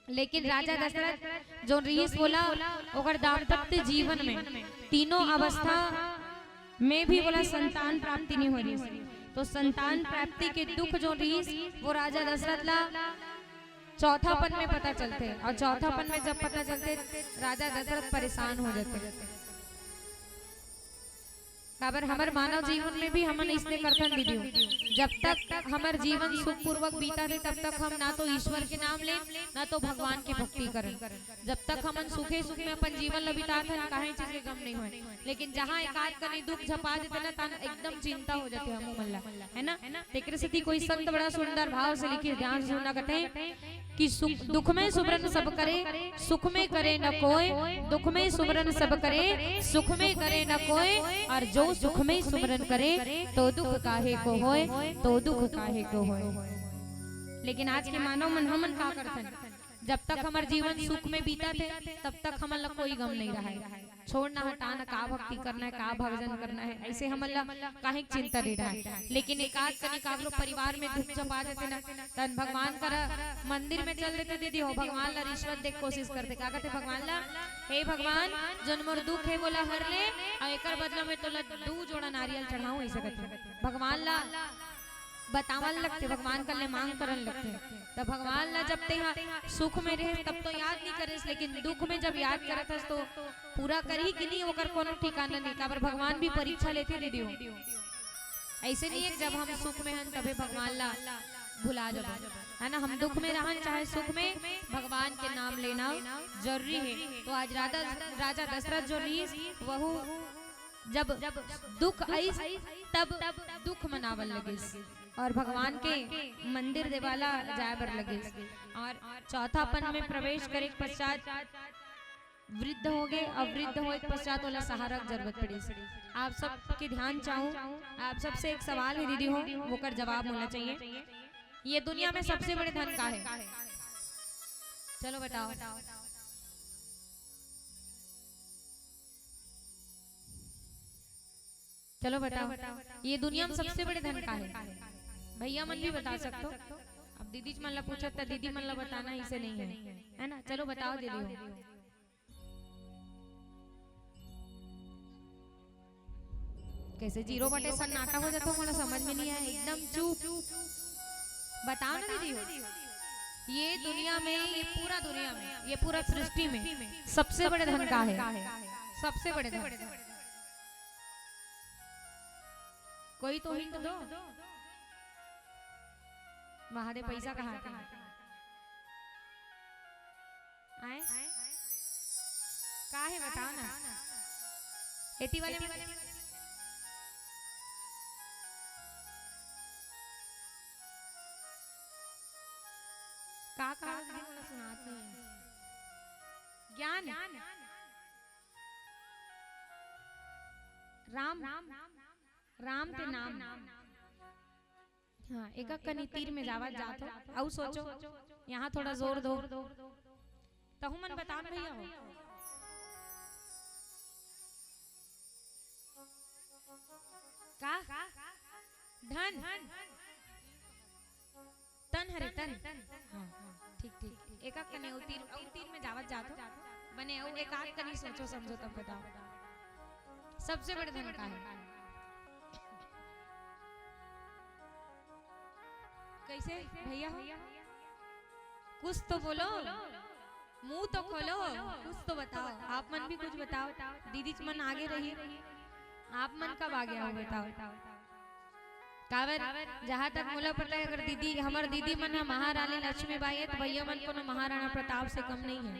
लेकिन राजा दशरथ जो रिहिस, ओला ओकर दाम्पत्य जीवन में तीनों अवस्था में भी ओला संतान प्राप्ति नहीं हो रिहिस। तो संतान प्राप्ति के दुख जो रिहिस, वो राजा दशरथ ला चौथापन में पता चलथे, और चौथापन में जब पता चलथे, राजा दशरथ परेशान हो जाथे। काबर हमर मानव जीवन में भी हमन इसने करथन दीदी हो। जब तक हमर जीवन सुखपूर्वक बीता थे, तब तक हम ना तो ईश्वर के नाम लेन, ना तो भगवान के भक्ति करन। जब तक हमन सुखे सुख में अपन जीवन ल बिताथन, काहे चीज के गम नहीं होय। लेकिन जहाँ एकाध कनी दुख झपा देथे ना, तहाँ एकदम चिंता हो जाथे हमू मन ला, है ना? तेकरे सेती कोई संत बड़ा सुंदर भाव से लिखिस, ध्यान से सुनना कथे कि सुख, दुख में सुमरन सब करे, सुख में करे न कोय, दुख में सुमरन सब करे, सुख में करे न कोय, और जो सुख में सुमरन करे, तो दुख काहे को होय, तो दुख काहे को होय। लेकिन आज के मानव मन, हमन का करथन? जब तक हमर जीवन सुख में बीतत हे, तब तक हमन ला कोई गम नहीं रहे। छोड़ ना हटा ना, का भक्ति करना है, का भजन करना है, ऐसे हमन ला काहे के चिंता नहीं रहे। लेकिन एकाध कनी काकरो परिवार में दुख जब आ जाथे ना, तन भगवान करा मंदिर में चल देथे दीदी हो, भगवान ला रिश्वत दे के कोशिश करथे। का कहथे भगवान ला, "हे भगवान, जोन मोर दुख है, वोला हर ले, और एकर बदला में तोला दू जोड़ा नारियल चढ़ाऊं," ऐसे कहथे। भगवान ला बतावन लगथे, भगवान कर ले मांग करन लगथे। तब भगवान ला जब तेहा सुख में रहे, तब तो याद नहीं करेस, लेकिन दुख में जब याद करत हस, तो पूरा करही कि नहीं, ओकर कोनो ठिकाना नहीं। काबर भगवान भी परीक्षा लेथे दीदी हो। ऐसे नहीं है, जब हम सुख में हन, तभे भगवान ला भुला जाबो, है ना? हम दुख में रहन चाहे सुख में, भगवान के नाम लेना जरूरी है। तो आज राजा, राजा दशरथ जो रिहिस, वहू जब दुख आइस, तब दुख मनावल लगिस और भगवान के मंदिर देवाला जाए बर लगिस। और चौथापन में प्रवेश करे के पश्चात वृद्ध हो गए, और वृद्ध होए के पश्चात ओला सहारा के जरूरत पड़िस। आप सबके ध्यान चाहूँ, आप सबसे एक सवाल है दीदी हो, ओकर जवाब होना चाहिए। ये दुनिया में सबसे बड़े धन का है? चलो बताओ, चलो बताओ, ये दुनिया में सबसे बड़े धन का है? भैया मन भी बता सकते हो। अब दीदी मन ला पूछत त दीदी मन ला बताना इसे नहीं है, है ना? चलो बताओ दीदी हो। कैसे जीरो बटे सन्नाटा हो जाता, मोला समझ में नहीं आया, एकदम चुप। बताओ ना दीदी हो, ये दुनिया में, ये पूरा दुनिया में, ये पूरा सृष्टि में सबसे बड़े धन का है? सबसे बड़े धन। कोई तो हिंट दो। महादेव पैसा कहाँ थे? आए? का हे बताओ ना। एती वाले मन का का होत हे, मोला सुनात नहीं हे। ज्ञान। राम, राम ते नाम। हाँ, एक कनी तीर में जावत जात हो, अउ सोचो, यहाँ थोड़ा जोर दो, तहु मन बतान भैया हो। का? धन। तन हरे, तन। हाँ, ठीक, ठीक। एक आध कनी अउ तीर, अउ तीर में जावत जात हो। बने अउ एक आध कनी सोचो समझो तब बताओ। सबसे बड़े धन का हे? कैसे भैया हो? कुछ तो बोलो, मुंह तो खोलो, कुछ तो बताओ। आप मन भी कुछ बताओ। दीदी मन आगे रही, आप मन कब आगे आओ बताओ। काबर, जहाँ तक मोला पता हे, अगर दीदी, हमर दीदी मन ह महारानी लक्ष्मीबाई हे, तो भैया मन कोनो महाराणा प्रताप से कम नहीं हे,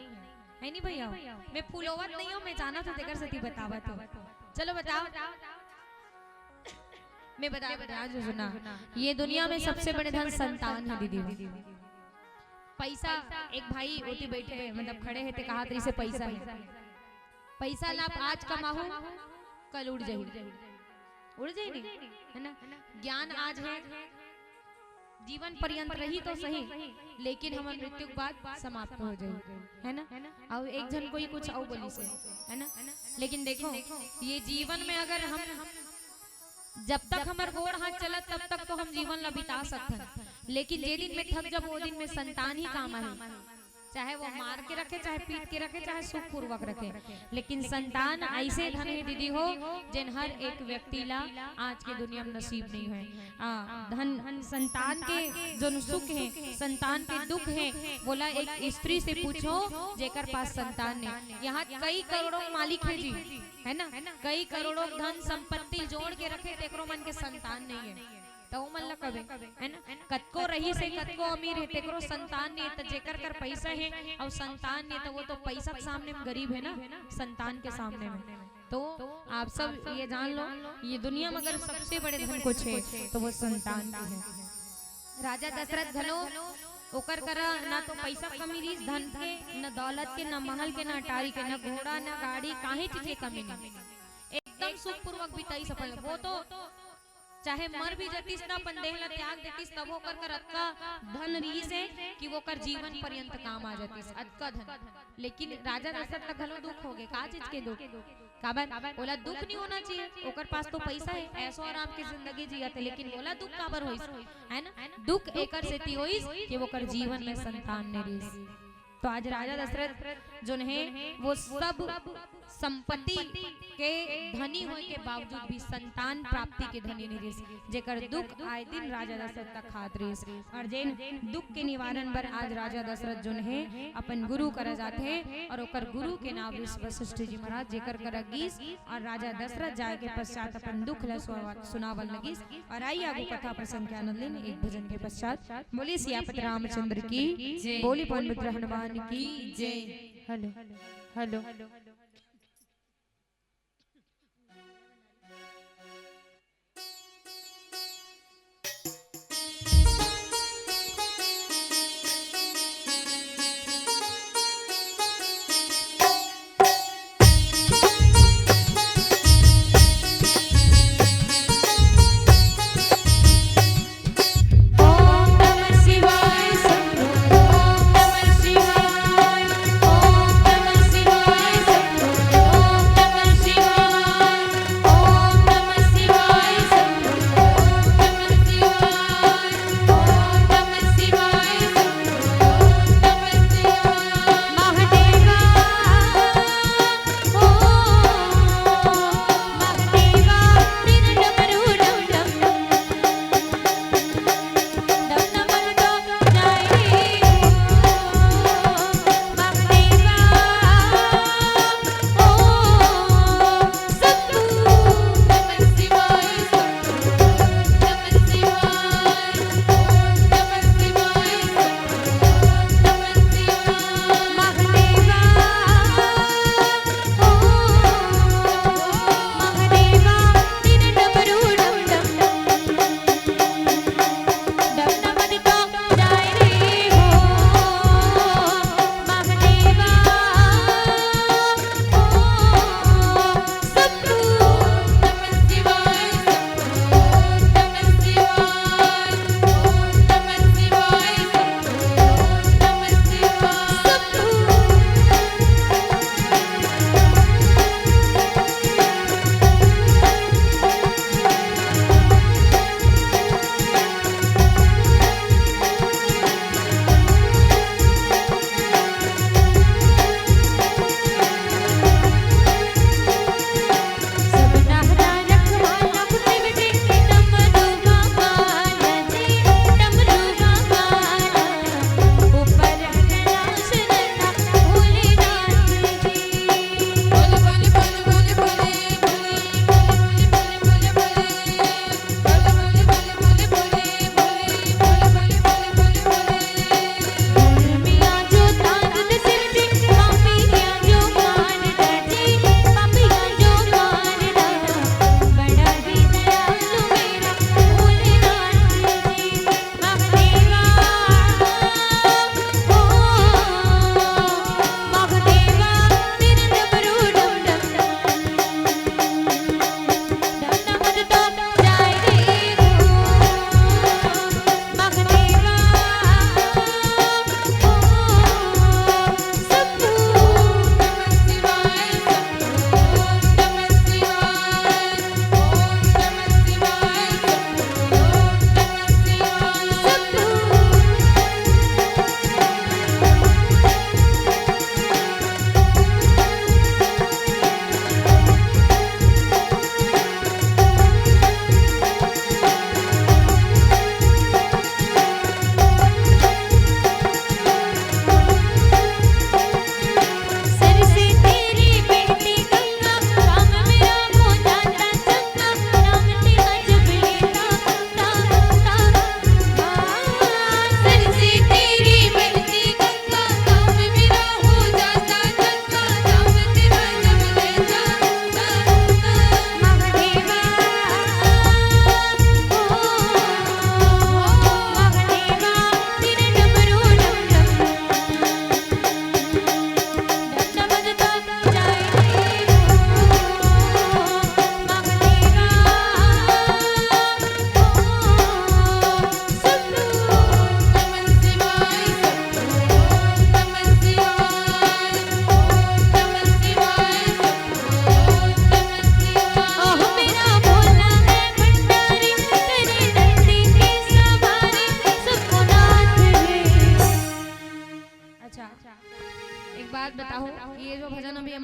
हे नहीं भैया? मैं फुलोवत नहीं हूँ, मैं जानत हूँ, तेकर सेती बतावत हूँ। चलो बताओ, मैं बता, बता जो सुना, ये दुनिया में सबसे बड़े धन संतान हे दीदी। पैसा, एक भाई ओती बैठे हे, मतलब खड़े हे, ते कहात रहिसे पैसा हे, पैसा ला आप आज कमाहू, कल उड़ जाही, उड़ जाही नहीं, हे ना? ज्ञान आज हे, जीवन पर्यंत रही तो सही, लेकिन हमर मृत्यु के बाद समाप्त हो जाही, हे ना? अउ एक झन कोई कुछ अउ बोलिसे, हे ना? लेकिन देखो, ये जीवन में अगर हम जब तक हमर गोड़ हाथ चलत, तब तक तो हम जीवन ला बिता सकथन, लेकिन जे दिन में थक जब, वो दिन में संतान ही काम आही। चाहे वो मार के रखे, चाहे पीट के रखे, चाहे सुखपूर्वक रखे, लेकिन संतान ऐसे धन हे दीदी हो, जेन हर एक व्यक्ति ला आज के दुनिया में नसीब नहीं होय। आ, धन, संतान के जोन सुख हे, संतान के दुख हे, वोला एक स्त्री से पूछो जेकर पास संतान नहीं। यहाँ कई करोड़ों मालिक हे जी, हे ना? कई करोड़ों धन संपत्ति जोड़ के रखे, तेकरो मन के संतान नहीं हे, त ओ मन ला कबे, हे ना? कतको रहीस हे, कतको अमीर हे, तेकरो संतान नहीं हे, त जेकर कर पैसा हे अउ संतान नहीं हे, त वो तो पैसा के सामने में गरीब हे ना, संतान के सामने में। तो आप सब ये जान लो, ये दुनिया में अगर सबसे बड़े धन कुछ हे, तो वो संतान के हे। राजा दशरथ घलो, ओकर करा ना तो पैसा कमी रहिस, धन के, ना दौलत के, ना महल के, ना अटारी के, ना घोड़ा, ना गाड़ी, काहीं चीज के कमी नहीं। एकदम सुखपूर्वक बिताइस अपन। वो तो चाहे मर भी जतिस ना, अपन देह ला त्याग देतिस, तब ओकर कर अतका धन रहिस हे कि ओकर जीवन पर्यंत काम आ जतिस, अतका धन। लेकिन राजा दशरथ ला घलो दुख होगे। का चीज के दुख? काबर? ओला दुख नहीं होना चाहिए, ओकर पास तो पैसा हे, ऐशो आराम की जिंदगी जियत हे, लेकिन ओला दुख काबर होइस, हे ना? दुख एकर सेती होइस कि ओकर जीवन में संतान नहीं रहिस। तो आज राजा दशरथ जोन हे, वो सब संपत्ति के धनी होय के बावजूद भी संतान प्राप्ति के धनी नहीं रहिस, जेकर दुख आए दिन राजा दशरथ तक खात रहिस। अउ जेन दुख के निवारण बर आज राजा दशरथ जोन हे, अपन गुरु करा जाथे अउ ओकर गुरु के नाम रिस वशिष्ठ जी महाराज, जेकर करा गीस अउ राजा दशरथ जाय के पश्चात अपन दुख ल सुवा-, सुनावन लगिस। अउ आइए आगू कथा प्रसंग के आनंद लेन एक भजन के पश्चात। बोलिए सियापति रामचंद्र की जय। बोली पवन पुत्र हनुमान की जय। Hello, hello.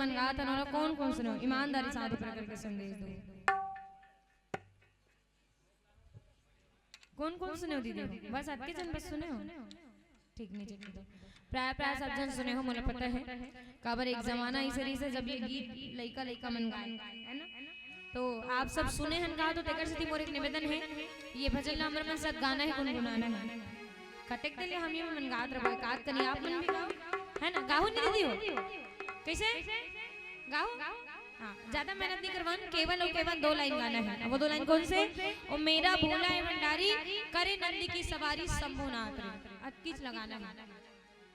मन गात हन, ओला कौन कौन सुने हो? ईमानदारी साथ ऊपर करके संदेश दो। कौन कौन सुने हो दीदी? बस अतके जन बस सुने हो? ठीक नहीं, ठीक नहीं। तो प्राय प्राय सब जन सुने हो, मोला पता है। काबर एक जमाना ऐसे रहिस हे, जब ये गीत लइका लइका मन गाए, है ना? तो आप सब सुने हन कहा, तो तेकर सेती मोर एक निवेदन है, ये भजन ला हमर मन सब गाना है, गुनगुनाना है। कतेक दिन ले हम ये मन गात रहो, एकाध कनी आप मन भी गाओ, है ना? गाहू नहीं दीदी हो? कैसे? गाहू? हाँ, ज्यादा मेहनत नहीं करवान, केवल और केवल दो लाइन गाना है। वो दो लाइन कौन से? ओ मेरा भोला है भंडारी, करे नंदी की सवारी शंभुनाथ रे। अतकीच लगाना है।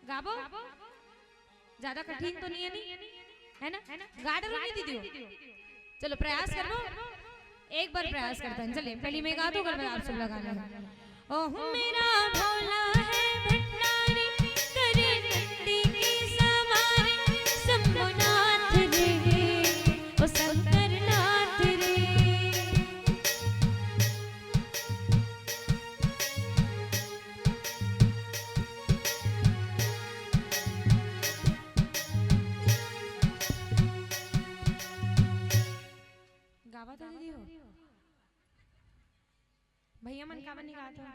गाबो? ज्यादा कठिन तो नहीं है, नहीं? है ना? गा डरो नहीं दीदी हो? चलो, प्रयास कर लो। एक बार प्रयास करते हैं। चलिए, पहली मैं गा दूं, अगर आप सब लगाना है। ओह मेरा भोला है भंडारी, करे नंदी की सवारी, शंभुनाथ रे, ओ शंकरनाथ रे। गावा तो दीदी हो। भैया मन काबर नहीं गात हो?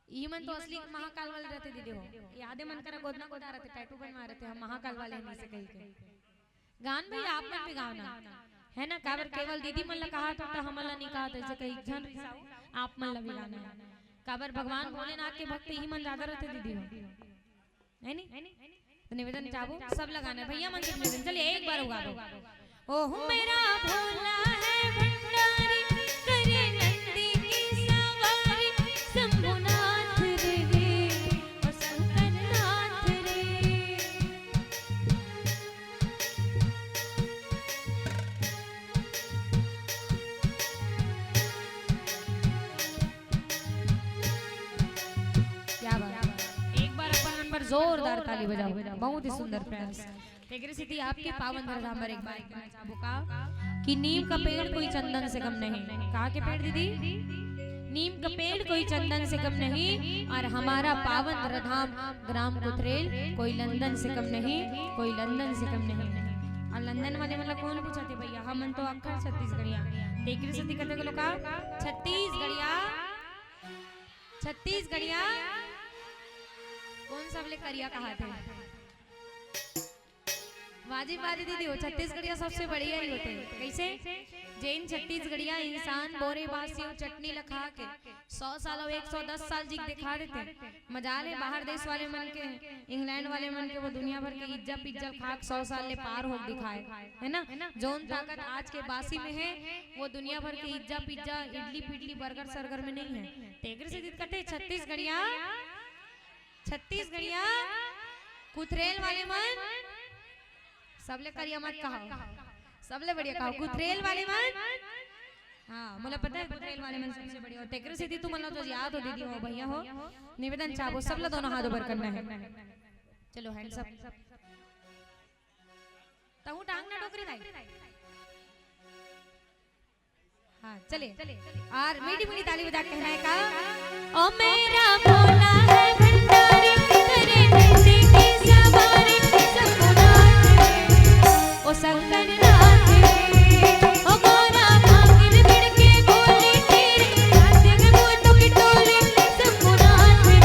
ई मन तो असली महाकाल वाले रहते दीदी हो। यादे मन करा गोदना गोदा रहते, टैटू बनवा रहते, हम महाकाल वाले नहीं से कही के। गान भैया आप मन भी गाओ ना, है ना? काबर केवल दीदी मन ला कहा था, तो हमन ला नहीं कहा था, जैसे कही झन रिसाओ, आप मन ला भी गाना है। काबर भगवान भोलेनाथ के भक्त ही मन ज्यादा रहते दीदी हो, है नी? तो निवेदन चाहबो, सब लगाना है भैया मन से निवेदन। चलिए एक बार गा दो। ओह मेरा भोला है भंडारी, करे नंदी की सवारी, शंभुनाथ रे, ओ शंकरनाथ रे। क्या बात है। एक बार अपन मन पर जोरदार ताली बजाओ। बहुत ही सुंदर प्रयास। तेकरे सेती आपके पावन धरधाम पर एक बार कहना चाहबो का कि नीम का पेड़ कोई चंदन से कम नहीं। कहाँ के पेड़ दीदी? नीम का पेड़ कोई चंदन से कम नहीं, और हमारा पावन धरधाम ग्राम कुथरेल कोई लंदन से कम नहीं, कोई लंदन से कम नहीं। और लंदन वाले मन ला कौन पूछा थे भैया, हमन तो अक्खर छत्तीसगढ़िया। तेकरे सेती कथे के लोका छत्तीसगढ़िया, छत्तीसगढ़िया। कौन सबले करिया कहा थे? वाजिब बात दीदी हो, छत्तीसगढ़िया सबसे बढ़िया ही होते हैं। कैसे? जेन छत्तीसगढ़िया इंसान बोरे बासी अउ चटनी ला खा के सौ साल अउ एक सौ दस साल जी के दिखा देते। मजाल है बाहर देश वाले मन के, इंग्लैंड वाले मन के, वो दुनिया भर के इज्जा पिज्जा खा के सौ साल ले पार हो दिखाए, है ना? जोन ताकत आज के बासी में है, वो दुनिया भर के इज्जा पिज्जा, इडली पिडली, बर्गर सर्गर में नहीं है। तेकरे सेती कथे छत्तीसगढ़िया, छत्तीसगढ़िया, कुथरेल वाले मन, सबले करिया मत कहो, सबले बढ़िया कहो, कुथरेल वाले मन। हाँ, मोला पता है कुथरेल वाले मन सबसे बढ़िया होते। तेकरे सेती तुमन ला तो याद हो दीदी हो, भैया हो, निवेदन चाहबो, सब ला दोनों हाथ ऊपर करना है। चलो, hands up। तहूँ टांग ना डोकरी दाई। हाँ, चले। और मीठी मीठी ताली बजा के कहना है का? ओ मेरा भोला है भंडारी, करे नंदी की सवारी, शंभुनाथ रे, ओ शंकरनाथ रे, ओ गोरा भांगिन बिड़ के बोली, तेरे हाथ में मोटू की टोली, शंभुनाथ रे।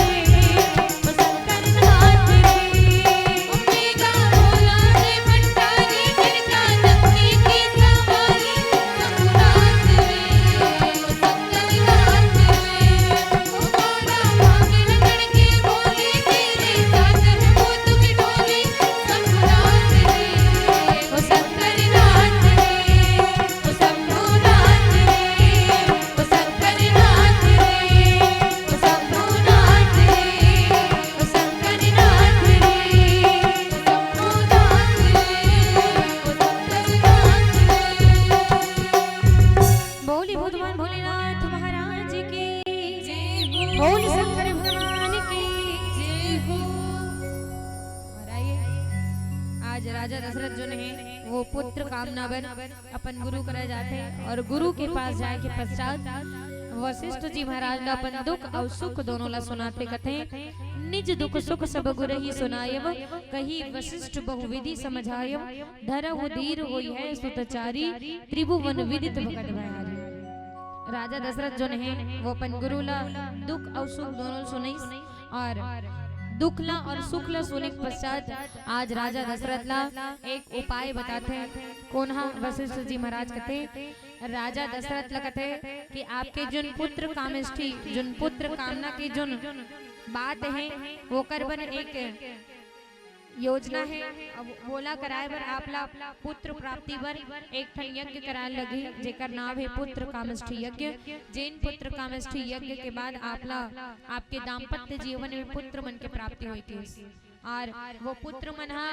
बोली भगवान भोलेनाथ महाराज की, बोली शंकर भगवान की। और आइए, आज राजा दशरथ जो ने वो पुत्र कामना बर अपन गुरु करा जाथे और गुरु के पास जाए के पश्चात वशिष्ठ जी महाराज ला अपन दुख अउ सुख दोनों ला सुनाथे, कथे, "निज दुख सुख सब गुरहि सुनायव, कहि वशिष्ठ बहुविधि समझायव, धरहु धीर होई है सुतचारी, त्रिभुवन विदित भगत भयारी।" राजा दशरथ जोन हे, वो अपन गुरु ला दुख अउ सुख दोनों सुनइस, अउ दुख ला अउ सुख ला सुने के पश्चात आज राजा दशरथ ला एक उपाय बताथे। कोन हा? वशिष्ठ जी महाराज कथे, राजा दशरथ ला कथे कि आपके जोन पुत्र कामेष्ठी, जोन पुत्र कामना के जोन बात हे, ओकर बर एक योजना हे। अब वोला कराए बर आप ला पुत्र प्राप्ति बर एक ठन यज्ञ कराए लगही, जेकर नाम हे पुत्र कामेष्ठी यज्ञ। जेन पुत्र कामेष्ठी यज्ञ के बाद आप ला आपके दाम्पत्य जीवन में पुत्र मन के प्राप्ति होई कहिस। अउ वो पुत्र मन हा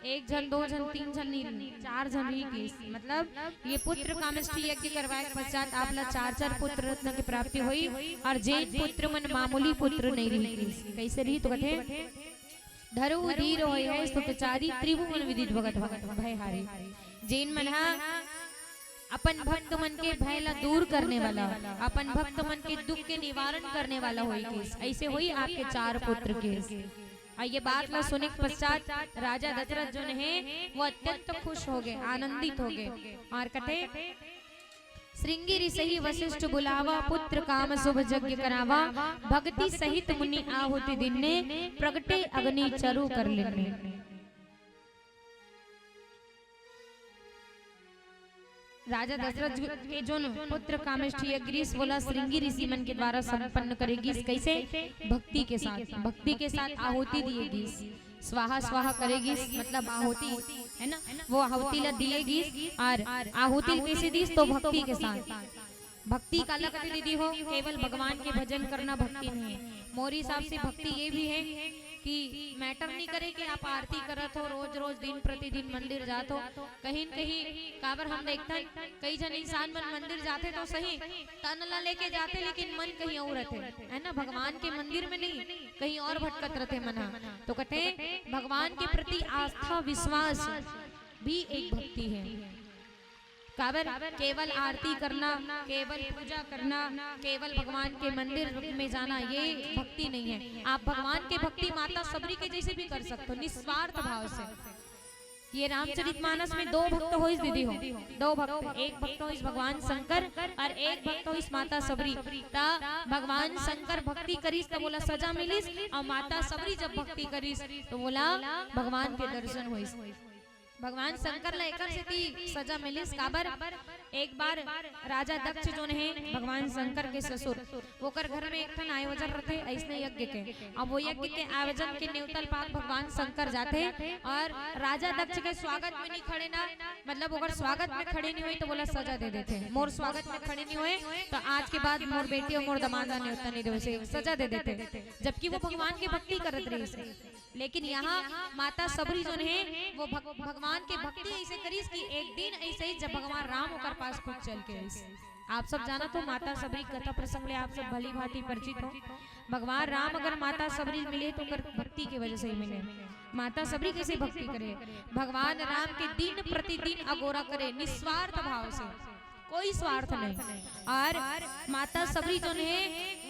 एक झन, दो झन, तीन झन नहीं, चार झन रही कहिस। मतलब ये पुत्र कामेष्ठी यज्ञ करवाए के पश्चात आप ला चार चार पुत्र रत्न के प्राप्ति होई, अउ जेन पुत्र मन मामूली पुत्र नहीं रही कहिस। कइसे रही तो कथे, "धरहु धीर होई है सुतचारी, त्रिभुवन विदित भगत भयहारी।" जेन मन हा अपन भक्त मन के भय ला दूर करने वाला, अपन भक्त मन के दुख के निवारण करने वाला होई कहिस। अइसे होई आपके चार पुत्र कहिस। अउ ये बात ला सुने के पश्चात राजा दशरथ जोन हे, वो अत्यंत खुश हो गे, आनंदित हो गे। अउ कथे, "श्रृंगी ऋषि वशिष्ठ बुलावा, पुत्र काम शुभ यज्ञ करावा, भक्ति सहित मुनि आहुति दीन्हे, प्रगटे अग्नि चरु कर लीन्हे।" राजा दशरथ के जोन पुत्र कामेष्ठी यज्ञ रीस, वोला श्रृंगी ऋषि मन के द्वारा संपन्न करे गीस। कइसे? भक्ति के साथ, भक्ति के साथ आहुति दिए गीस, स्वाहा स्वाहा करे गीस, मतलब आहुति, है ना, वो आहुति ला दिए गीस। अउ आहुति कइसे दीस? तो भक्ति के साथ। भक्ति काला कथे दीदी हो? केवल भगवान के भजन करना भक्ति नहीं है। मोर हिसाब से भक्ति ये भी है कि matter नहीं करे कि आप आरती करत हो, रोज रोज दिन प्रतिदिन मंदिर जात हो, कहीं न कहीं काबर हम देखथन, कई झन इंसान मन मंदिर जाथे तो सही, तन ला लेके जाथे, लेकिन मन कहीं और रथे, है ना, भगवान के मंदिर में नहीं, कहीं और भटकत रथे मन ह। तो कथे, भगवान के प्रति आस्था, विश्वास भी एक भक्ति है। काबर? केवल आरती करना, केवल पूजा करना, केवल भगवान के मंदिर में जाना, ये भक्ति नहीं है। आप भगवान के भक्ति माता सबरी के जैसे भी कर सकते हो, निस्वार्थ भाव से। ये रामचरितमानस में दो भक्त होइस दीदी हो, दो भक्त, एक भक्त होइस भगवान शंकर अउ एक भक्त होइस माता सबरी। त भगवान शंकर भक्ति करिस त वोला सजा मिलिस, अउ माता सबरी जब भक्ति करिस त वोला भगवान के दर्शन होइस। भगवान शंकर ला एकर सेती सजा मिलिस, काबर? एक बार राजा दक्ष जोन हे, भगवान शंकर के ससुर, ओकर घर में एक ठन आयोजन रथे अइसने यज्ञ के। अब वो यज्ञ के आयोजन के नेवता ल पाके भगवान शंकर जाथे अउ राजा दक्ष के स्वागत में नहीं खड़े ना, मतलब ओकर स्वागत में खड़े नहीं होई तो वोला सजा दे देथे, मोर स्वागत में खड़े नहीं होए तो आज के बाद मोर बेटी अउ मोर दमाद ला नेवता नहीं देवे, से सजा दे देथे, जबकि वो भगवान के भक्ति करत रहिस। लेकिन यहाँ माता सबरी जोन हे, वो भग-, भगवान के भक्ति अइसे करिस कि एक दिन अइसे ही जब भगवान राम ओकर पास खुद चल के आइस। आप सब जानत हो, माता सबरी कथा प्रसंग ले आप सब भली भांति परिचित हो। भगवान राम अगर माता सबरी मिले तो ओकर भक्ति के वजह से ही मिले। माता सबरी कइसे भक्ति करे? भगवान राम के दिन प्रतिदिन अगोरा करे निस्वार्थ भाव से, कोई स्वार्थ नहीं। अउ माता सबरी जोन हे,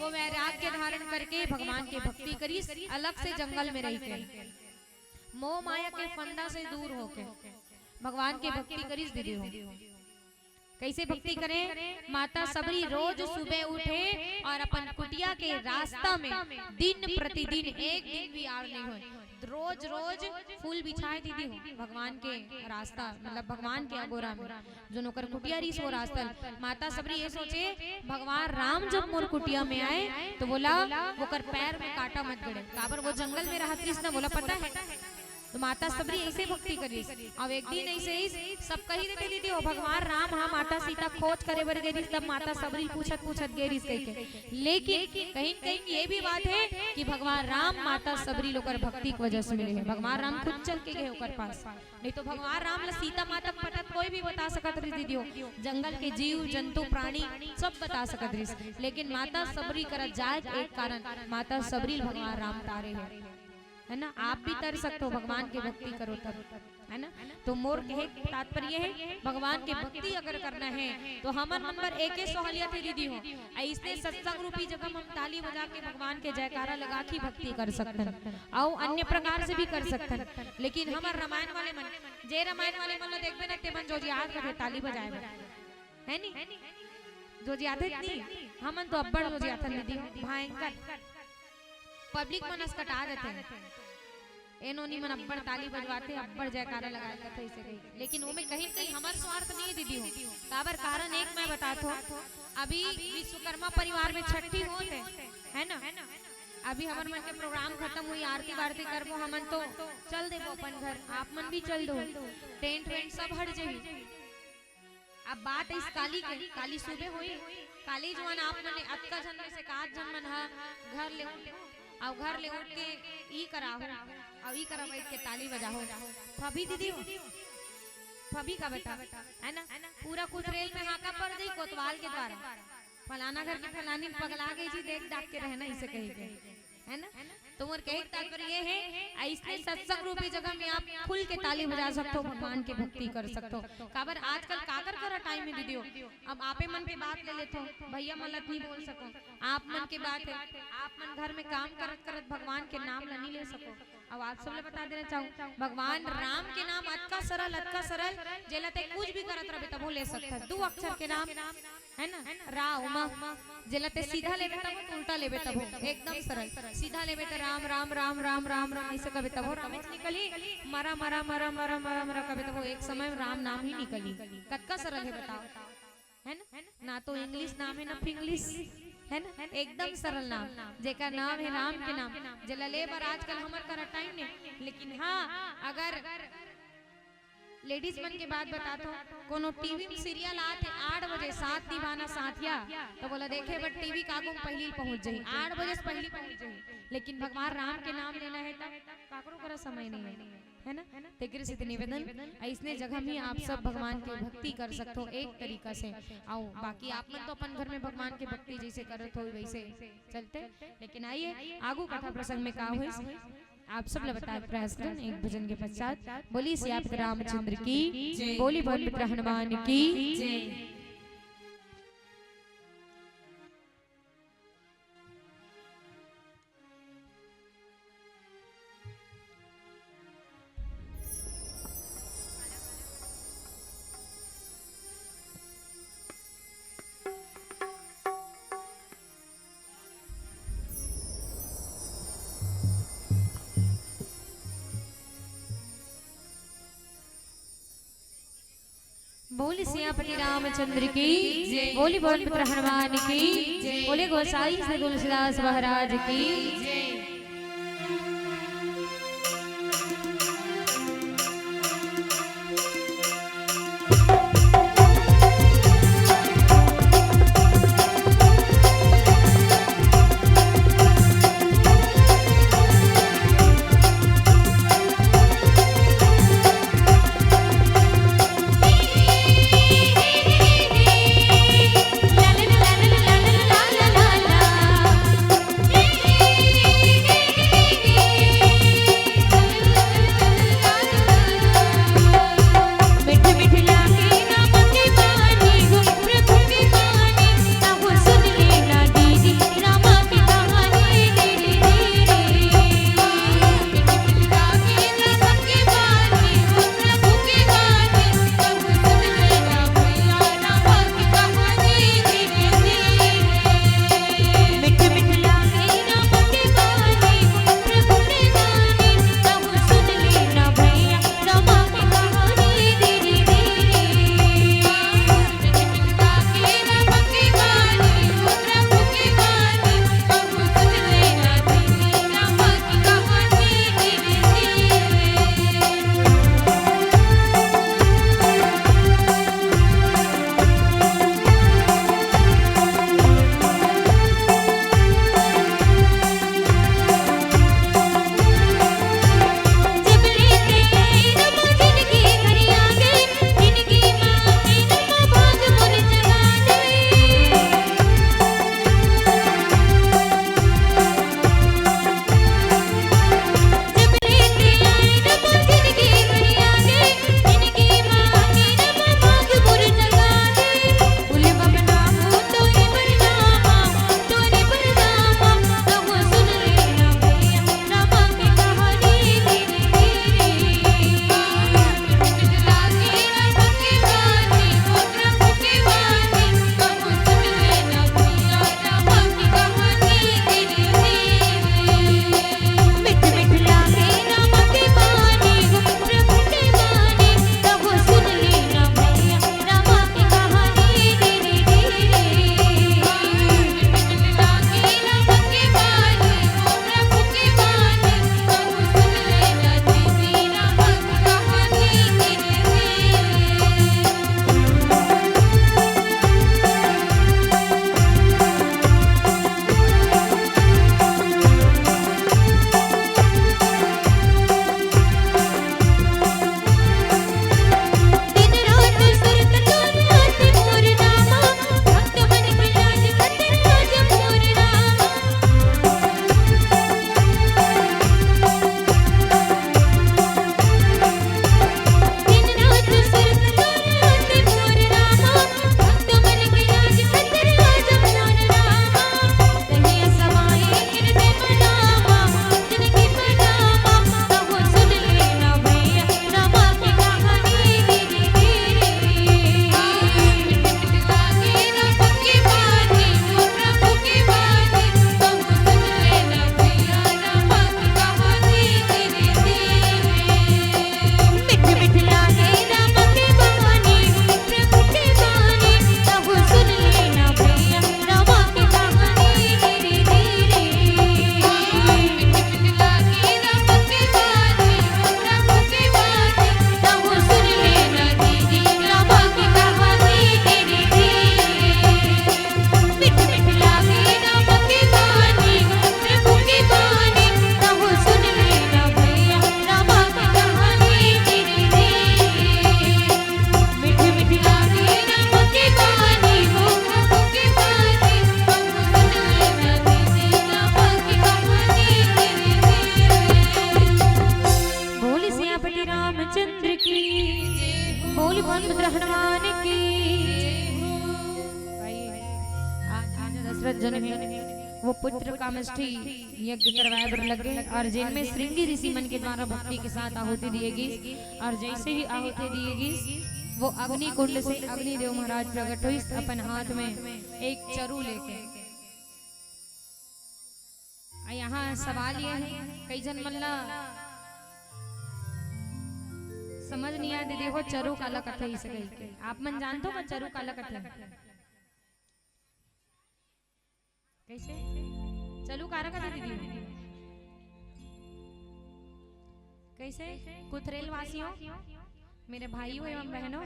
वो वैराग्य धारण करके भगवान के भक्ति करिस, अलग से जंगल में रहिके, मोह माया के फंदा से दूर होके भगवान के भक्ति करिस दीदी हो। कइसे भक्ति करे? माता सबरी रोज सुबह उठे अउ अपन कुटिया के रास्ता में दिन प्रतिदिन एक दिन भी आड़ नहीं होए, रोज रोज फूल बिछाए दीदी हो भगवान के रास्ता, मतलब भगवान के अगोरा में, जोन ओकर कुटिया रहिस वो रास्ता ल। माता सबरी ये सोचे, भगवान राम जब मोर कुटिया में आए तो वोला ओकर पैर में कांटा मत गड़े, काबर वो जंगल में रहत रहिस ना, वोला पता है। तो माता सबरी अइसे भक्ति करिस। अब एक दिन अइसे ही सब कही देथे दीदी हो, भगवान राम हा माता सीता खोज करे बर गे रहिस, तब माता सबरी पूछत पूछत गे रहिस कहिके। लेकिन कहीं न कहीं ये भी बात है कि भगवान राम माता सबरी ल ओकर भक्ति के वजह से मिले हैं। भगवान राम खुद चल के गए ओकर पास, नहीं तो भगवान राम ला सीता माता के पता कोई भी बता सकत रहिस दीदी हो, जंगल के जीव जंतु प्राणी सब बता सकत रहिस, लेकिन माता सबरी करा जाए के एक कारण माता सबरी ल भगवान राम तारे है, है ना? आप भी तर सकते हो, भगवान की भक्ति करो तब। है ना? तो मोर कहे के तात्पर्य है, भगवान के भक्ति अगर करना है, तो हमर मन बर एके सौहलियत है दीदी हो। अइसने सत्संग रूपी जगह में हम ताली बजा के भगवान के जयकारा लगा के भक्ति कर सकथन, अउ अन्य प्रकार से भी कर सकथन। लेकिन हमर रामायण वाले मन, जे रामायण वाले मन ला देखबे ना, ते मन जोजियात रथे ताली बजाए बर, है नी? जोजियाथे नी, हमन तो अब्बड़ जोजियाथन दीदी, भयंकर। पब्लिक मन असकटा देथे। ए नोनी मन अब्बड़ ताली बजवाथे, अब्बड़ जयकारा लगाए कथे, अइसे कही। लेकिन ओमे कहीं न कहीं हमर स्वार्थ नहीं है दीदी हो। काबर? कारण एक मैं बतात हों, अभी विश्वकर्मा परिवार में छट्ठी होत हे, है ना? अभी हमर मन के प्रोग्राम खत्म होही, आरती वारती करबो, हमन तो चल देबो अपन घर, आप मन भी चल दो, टेंट वेंट सब हट जाही। अब बात इस काली के, काली सुबह होही, काली जुआन आप मन अतका झन में से एकाध झन मन ह घर ले उठ, अउ घर ले उठ के ई कराहू, अउ ई करा बैठ के ताली बजाहू। फबही दीदी हो, फबही का बेटा, है ना? पूरा कुछ रेल में हाका पड़ जाही कोतवाल के द्वारा, फलाना घर के फलानी पगला गई जी, देख डाक के रहना, इसे कही के, है ना? तो मोर कहे के तात्पर्य ये है, अइसने सत्संग रूपी जगह में आप खुल के ताली बजा सकथो, भगवान के भक्ति कर सकथो। काबर आजकल काकर करा टाइम है दीदी हो, अब आपे मन के बात ले लेथो, भैया मन ला नहीं बोल सको, आप मन के बात है, आप मन घर में काम करत करत भगवान के नाम ला नहीं ले सको। अब आप सब ला बता देना चाहूँ, भगवान राम के नाम अतका सरल, अतका सरल, जेला ते कुछ भी करत रहबे तभो ले सकथस। दू अक्षर के नाम, है ना? राम। जेला ते सीधा लेबे तभो, उल्टा लेबे तभो, एकदम सरल। सीधा लेबे त राम, राम, राम, राम, राम, राम, अइसे कबे तभो रामेच निकली, मरा, मरा, मरा, मरा, मरा, मरा कबे तभो एक समय राम नाम ही निकली। कतका सरल है बताओ, है ना? ना तो इंग्लिश नाम है, ना फिंग्लिश, है ना? एकदम सरल नाम, जेकर नाम है राम के नाम, जेला ले बर आजकल हमर करा टाइम नहीं। लेकिन हाँ, अगर लेडीज मन के बात बतात हों, कोनो टीवी में सीरियल आत हे आठ बजे, साथ निभाना साथिया, तो बोला देखे बर टीवी के आगू में पहिली पहुंच जाही, आठ बजे से पहिली पहुंच जाही। लेकिन भगवान राम के नाम लेना है त काकरो करा समय नहीं है, है ना? तेकरे से निवेदन, अइसने जगह में आप सब भगवान के भक्ति कर सकथो एक तरीका से। अउ बाकी आप मन तो अपन घर में भगवान के भक्ति जइसे करत हो वइसे चलथे। लेकिन आइए आगू कथा प्रसंग में का होइस, आप सब ला बताए के प्रयास करन एक भजन के पश्चात। बोली सियापति रामचंद्र की, बोली पवन पुत्र हनुमान की। बोल सियापति रामचंद्र की, बोली बोल पुत्र हनुमान की, बोले गोसाई से तुलसीदास महाराज की। दशरथ जन हे, वो पुत्र कामेष्ठी यज्ञ करवाए बर लगे और जेन में श्रृंगी ऋषि मन के द्वारा भक्ति के साथ आहुति दिए गिस और जैसे ही आहुति दिए गिस, वो अग्नि कुंड से अग्निदेव महाराज प्रकट होइस अपन हाथ में एक चरू लेके। आ यहाँ सवाल ये है, कई झन मन ला समझ नहीं आया दीदी हो, चरू काला कथे इसे कही के। आप मन जानते हो का चरू काला कथे? कैसे? चरू काला कथे दीदी? कैसे? कुथरेल वासियों, मेरे भाइयों एवं बहनों,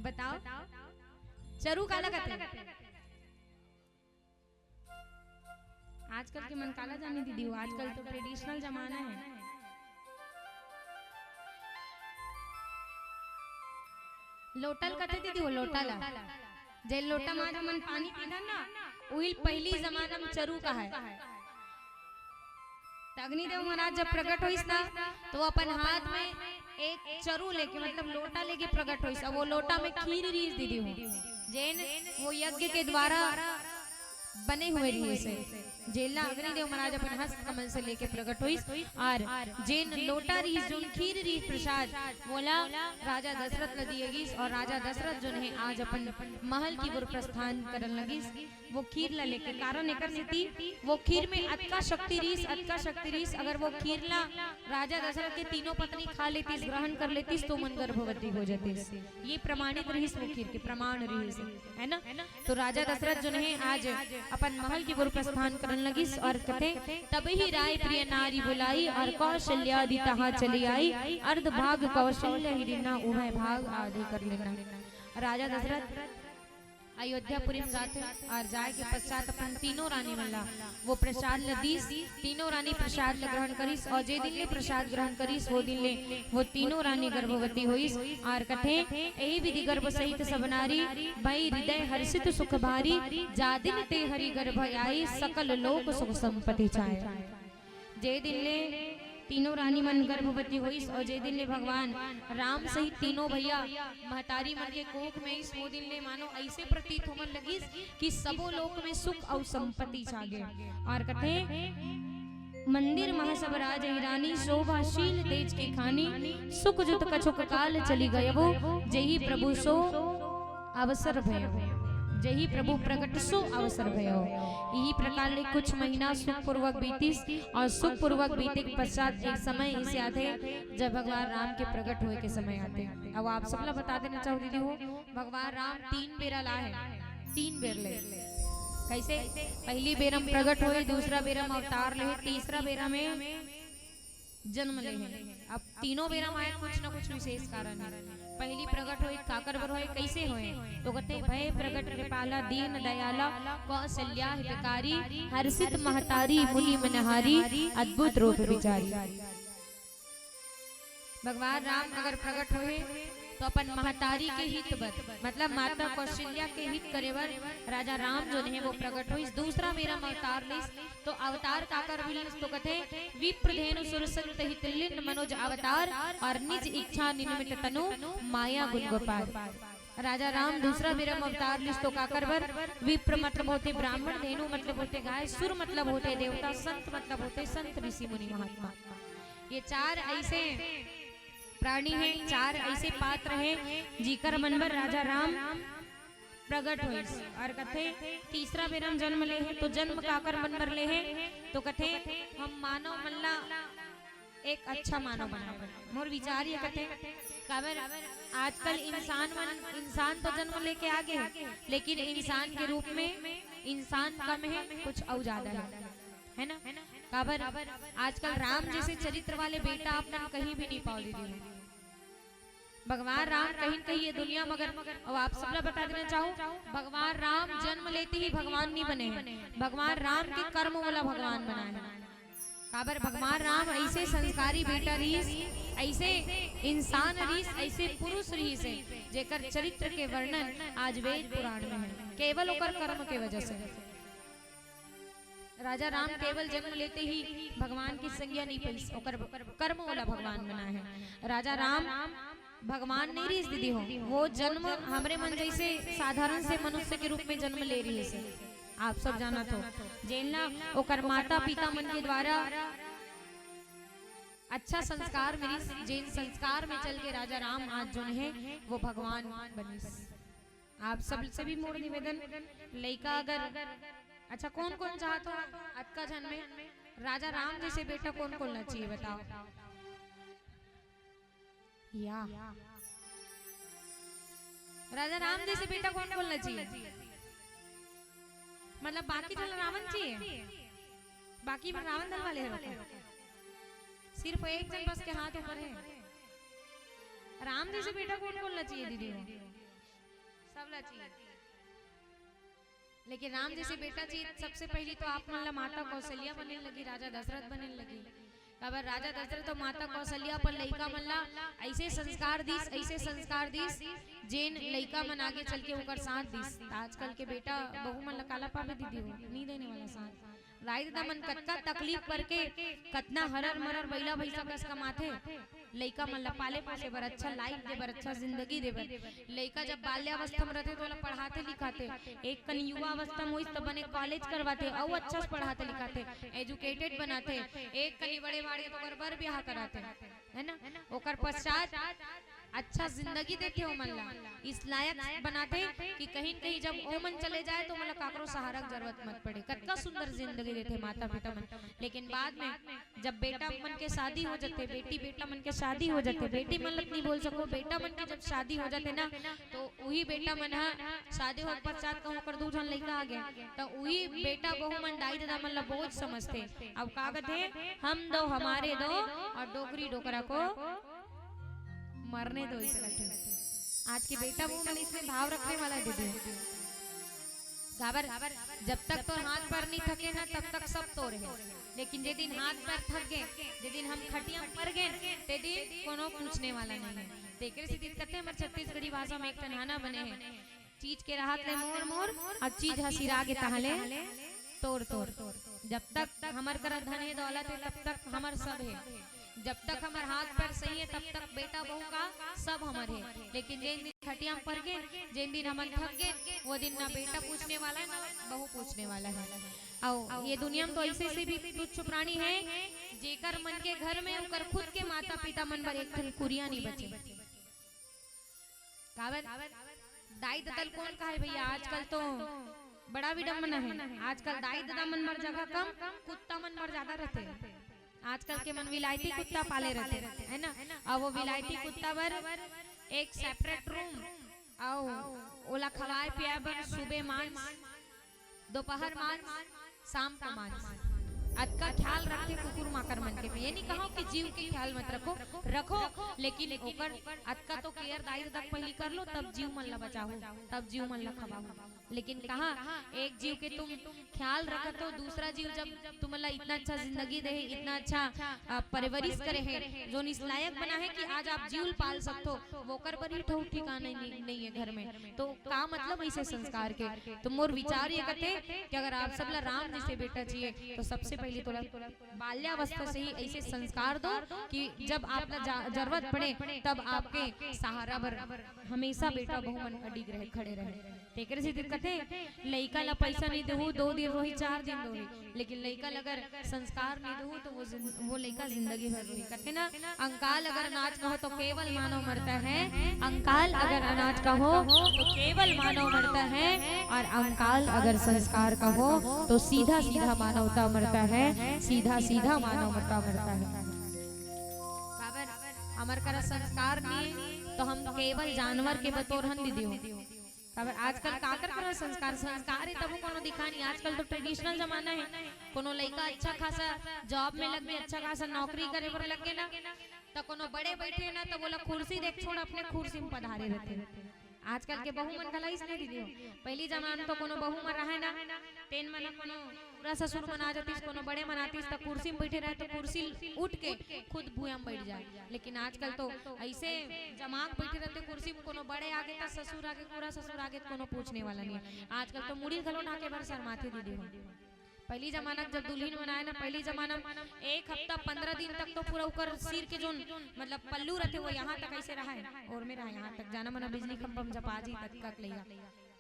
बताओ, चरू काला कथे? आजकल के मन काला जाने दीदी हो, आजकल तो ट्रेडिशनल जमाना है। लोटा ल कथे दीदी हो, लोटा ला, जे लोटा मा जो मन पानी पीथन ना, उही ल पहिली जमाना में चरू कहे। त अग्निदेव महाराज जब प्रकट होइस ना, तो वो अपन हाथ में एक चरू लेके, मतलब लोटा लेके प्रकट होइस। अब वो लोटा में खीर रिहिस दीदी हो, जेन वो यज्ञ के द्वारा बने हुए रिहिस हे, जेला अग्निदेव महाराज अपन हस्त कमल से लेके प्रकट होइस। और जेन लोटा रिहिस, जोन खीर रिहिस प्रसाद, वोला राजा दशरथ ल दिए गिस और राजा दशरथ जोन हे आज अपन महल की ओर प्रस्थान करन लगिस। वो खीर ला लेके, कारण एकर सेती वो खीर में अतका शक्ति रिहिस, अतका शक्ति रिहिस, अगर वो खीर ला राजा दशरथ के तीनों पत्नी खा लेतिस, ग्रहण कर लेतिस, तो मन गर्भवती हो जातिस। ये प्रमाणित रिहिस वो खीर के, प्रमाण रिहिस, है ना? तो राजा दशरथ जोन हे आज अपन महल की ओर प्रस्थान करन लगिस और कथे, तब ही राय प्रिय नारी बुलाई और कौशल्यादि तहाँ चली आई, अर्ध भाग कौशल्या ही दीन्हा उभय भाग आदि कर लीन्हा। राजा दशरथ अयोध्यापुरी में जाथे और जाए के पश्चात अपन तीनों रानी मन ला वो प्रसाद ल दीस। तीनों रानी प्रसाद ल ग्रहण करिस और जे दिन ले प्रसाद ग्रहण करिस, वो दिन ले वो तीनों रानी गर्भवती होइस। और कथे, एही विधि गर्भ सहित सब नारी, भई हृदय हर्षित सुख भारी, जा दिन ते हरि गर्भ आई, सकल लोक सुख संपत्ति छाए। जे दिन ले तीनों रानी मन गर्भवती होइस और जे दिन ले भगवान राम सहित तीनों भैया महतारी मन के कोख में आइस, वो दिन ले मानो ऐसे प्रतीत होमन लगिस कि सबो लोक में सुख और संपत्ति छा गे। और कथे, मंदिर महा सब राज ही रानी, शोभाशील तेज के खानी, सुख जुत कछुक काल चली गयवो, जेहि प्रभु सो अवसर भयो, जेहि प्रभु प्रकट सो अवसर भयो। यही प्रकार ले कुछ महीना सुखपूर्वक बीतिस और सुखपूर्वक बीते के पश्चात एक समय इसे आथे, जब भगवान राम के प्रकट होए के समय आथे। अब आप सबला बता देना चाहूँ दीदी हो, भगवान राम तीन बेरा ला हे, तीन बेर ले। कैसे? पहली बेरा म प्रकट होए, दूसरा बेरा म अवतार ले, तीसरा बेरा में जन्म ले हे। अब तीनों बेरा म आए कुछ न कुछ विशेष कारण हे। पहली प्रकट होए, काकर बर होए, कैसे होए? तो कथे, भय प्रकट कृपाला दीन दयाला, कौशल्या हितकारी, हर्षित महतारी मुनि मनहारी, अद्भुत रूप विचारी। भगवान राम अगर प्रकट होए तो अपन महतारी के हित बर, मतलब माता कौशल्या के हित करे बर राजा राम जोन हे वो प्रकट होइस। दूसरा बेरा म अवतार लिस, तो अवतार काकर बर लिस तो कथे, विप्र धेनु सुर संत हित लीन मनोज अवतार और निज इच्छा निमित तनु माया गुण गोपार। राजा राम दूसरा बेरा म अवतार लिस तो काकर बर? विप्र मतलब होथे ब्राह्मण, धेनु मतलब होथे गाय, सुर मतलब होथे देवता, संत मतलब होथे संत ऋषि मुनि महात्मा। ये चार ऐसे प्राणी हे, चार ऐसे पात्र हे, जिकर मन बर राजा राम प्रकट होइस। और कथे, तीसरा बेरा म जन्म ले हे, तो जन्म काकर मन बर ले हे? तो कथे, हम मानव मन ला एक अच्छा मानव बनाए बर। मोर विचार ये कथे, काबर आजकल इंसान मन, इंसान तो जन्म लेके आ गे हे, लेकिन इंसान के रूप में इंसान कम हे, कुछ अउ ज्यादा हे, है ना? काबर आजकल राम जैसे चरित्र वाले बेटा आप मन कहीं भी नहीं पाओ दीदी। भगवान राम कहीं न कहीं ये दुनिया, मगर अब आप सबला बता देना चाहूँ, भगवान राम जन्म लेते ही भगवान नहीं बने हे। भगवान राम के कर्म वाला भगवान बना हे। काबर भगवान राम ऐसे संस्कारी बेटा रिहिस, ऐसे इंसान रिहिस, ऐसे पुरुष रिहिस हे, जेकर चरित्र के वर्णन आज वेद पुराण में हे, केवल ओकर कर्म के वजह से। राजा राम केवल जन्म लेते ही भगवान की संज्ञा नहीं पाइस, ओकर कर्म वाला भगवान बना हे। राजा राम भगवान नहीं रिहिस दीदी हो, वो जन्म हमरे मन जैसे साधारण से मनुष्य के रूप में जन्म ले रिहिस हे। आप सब जानत हो, जेन ला ओकर माता पिता मन के द्वारा अच्छा संस्कार मिलिस, जेन संस्कार में चल के राजा राम आज जोन हे, वो भगवान बनिस। आप सब से भी मोर निवेदन, लइका अगर, अच्छा, कौन कौन चाहत हो अतका झन में राजा राम जैसे बेटा कौन कौन ला चाहिए, बताओ। या राजा राम जैसे बेटा कौन कौन ला चाहिए? मतलब बाकी झन ला रावण चाहिए, बाकी मन रावण दल वाले हैं। सिर्फ एक झन बस के हाथ ऊपर है। राम जैसे बेटा कौन कौन ला चाहिए दीदी? सब ला चाहिए। लेकिन राम जैसे बेटा जी, सबसे पहली तो आप मन ला माता कौशल्या बने लगी, राजा दशरथ बने लगी। काबर राजा दशरथ तो माता कौशल्या अपन लइका मन ला ऐसे संस्कार दिस, ऐसे संस्कार दिस, जेन लइका मन आगे चल के ओकर साथ दिस। त आजकल के बेटा बहू मन ला काला पाबे दीदी हो, नहीं देने वाला साथ। दाई ददा मन कतका तकलीफ करके, कतना हरर मरर बइला भैंसा कस कमाथे, लइका मन ला पाले पोसे बर, अच्छा लाइफ दे बर, अच्छा जिंदगी दे बर। लइका जब बाल्यावस्था में रथे तो ओला पढ़ाथे लिखाथे, एक कन युवा अवस्था में होइस त बने कॉलेज करवाथे, अउ अच्छा से पढ़ाथे लिखाथे, एजुकेटेड बनाथे। एक कनी बड़े बाड़े तो ओकर बर ब्याह कराथे, है ना? ओकर पश्चात अच्छा जिंदगी देथे ओमन ला, इस लायक बनाथे कि कहीं न कहीं जब ओमन चले जाए तो ओमन ला काकरो सहारा के जरूरत मत पड़े। कतका सुंदर जिंदगी देथे माता पिता मन। लेकिन बाद में जब बेटा मन के शादी हो जाथे, बेटी बेटा मन के शादी हो जाथे, बेटी मन ला नहीं बोल सको, बेटा मन के जब शादी हो जाथे ना, तो उही बेटा मन ह शादी होए के पश्चात कहूँ ओकर दू झन लइका आ गए, तो उही बेटा बहू मन दाई ददा मन ला बोझ समझथे। अब का कथे, हम दो हमारे दो और डोकरी डोकरा को मरने दो, इसे कथे। आज के बेटा बहू मन इसमें भाव रखने वाला है दीदी। काबर, जब तक तोर हाथ पैर नहीं थके ना, तब तक सब तोर है। लेकिन जे दिन हाथ पैर थक गए, जे दिन हम खटिया में पर गए, ते दिन कोनो पूछने वाला नहीं है। तेकरे से दिक्कत है, हमारे छत्तीसगढ़ी भाषा में एक ठन गाना बने है, "चीज के रहत ले मोर मोर, अब चीज ह सिरा गे तहले तोर तोर।" जब तक हमर करा धन है, दौलत है, तब तक हमर सब है। जब तक हमर हाथ पैर सही है, तब तक बेटा बहू का सब हमर है। लेकिन जेन दिन खटिया में पर गए, जेन दिन हमन थक गए, वो दिन ना बेटा पूछने वाला है, ना बहू पूछने वाला है। अउ ये दुनिया में तो ऐसे से भी तुच्छ प्राणी है, जेकर मन के घर में ओकर खुद के माता पिता मन बर एक ठन कुरिया नहीं बचे। काबर, दाई ददा ल कौन कहे भैया, आजकल तो बड़ा विडम्बना है। आजकल दाई ददा मन बर जगह कम, कुत्ता मन बर ज्यादा रथे। आजकल के मन विलायती कुत्ता पाले रथे, है ना? अब वो विलायती कुत्ता बर एक सेपरेट रूम, अउ ओला खवाए पियाए बर सुबह मांस, दोपहर मांस, शाम को मांस। अतका ख्याल रखथे कुकुर माकर मन के। मैं ये नहीं कहूँ कि जीव के ख्याल मत रखो, रखो, लेकिन ओकर अतका तो केयर दाई ददा पहली कर लो, तब जीव मन ला बचाओ, तब जीव मन ला खवाओ। लेकिन कहाँ एक जीव के तुम ख्याल रखत हो, दूसरा जीव जब तुमन ला इतना अच्छा जिंदगी दे हे, इतना अच्छा, अ, परवरिश करे हे, जोन इस लायक बना हे कि आज आप जीव ल पाल सकथो, वोकर बर ही ठऊर ठिकाना नहीं, नहीं है घर में। तो का मतलब ऐसे संस्कार के? तो मोर विचार ये कथे कि अगर आप सब ला राम जैसे बेटा चाहिए, तो सबसे पहले तो बाल्यावस्था से ही ऐसे संस्कार दो कि जब आप ला जा-, जरूरत पड़े, तब आपके सहारा बर हमेशा बेटा बहू मन अडिग रहे, खड़े रहे। तेकरे से दिक्कत है, लइका ला पैसा नहीं देहू, दो दिन रोही, चार दिन रोही, लेकिन लइका ला अगर संस्कार नहीं देहू, तो वो जिन-, वो लइका जिंदगी भर रोही। कहते ना, "अंकाल अगर अनाज का हो, तो केवल मानव मरता है, अंकाल अगर अनाज का हो, तो केवल मानव मरता है, और अंकाल अगर संस्कार का हो, तो सीधा सीधा मानवता मरता है, सीधा सीधा मानवता मरता है।" काबर, हमर करा संस्कार नहीं, तो हम केवल जानवर के बतोर हन दीदी हो। काबर आजकल काकर करा संस्कार, संस्कार हे तभो कोनो दिखानी। आजकल तो ट्रेडिशनल जमाना है, कोनो लइका अच्छा खासा जॉब में लग गए, अच्छा खासा नौकरी करे बर लग गए ना, तो कोनो बड़े बैठे ना, तो बोला कुर्सी देख छोड़, अपने कुर्सी में पधारे रहते। आजकल के बहू मन घला इसने दीदी हो। पहली जमाना तो कोनो बहू मन रहे ना, तेन मन कोनो पूरा ससुर मन आ जातिस, कोनो बड़े मन आतिस, त कुर्सी में बैठे रहे तो कुर्सी उठ के खुद भुइयां में बैठ जाए। लेकिन आजकल तो ऐसे जमा के बैठे रहते कुर्सी में, कोनो बड़े आगे त ससुर आगे, पूरा ससुर आगे त कोनो पूछने वाला नहीं है। आजकल तो मुड़ी घलो ढाके बर शर्माथे दीदी हो। पहली जमाना जब दुल्हन बनाए ना, पहली जमाना में एक हफ्ता पंद्रह दिन तक तो पूरा ऊपर सिर के जोन मतलब पल्लू रहते वो यहाँ तक ऐसे रहा है, और में रहा यहाँ तक जाना मना बिजली खंभा में जपा जी तक, तक लइया।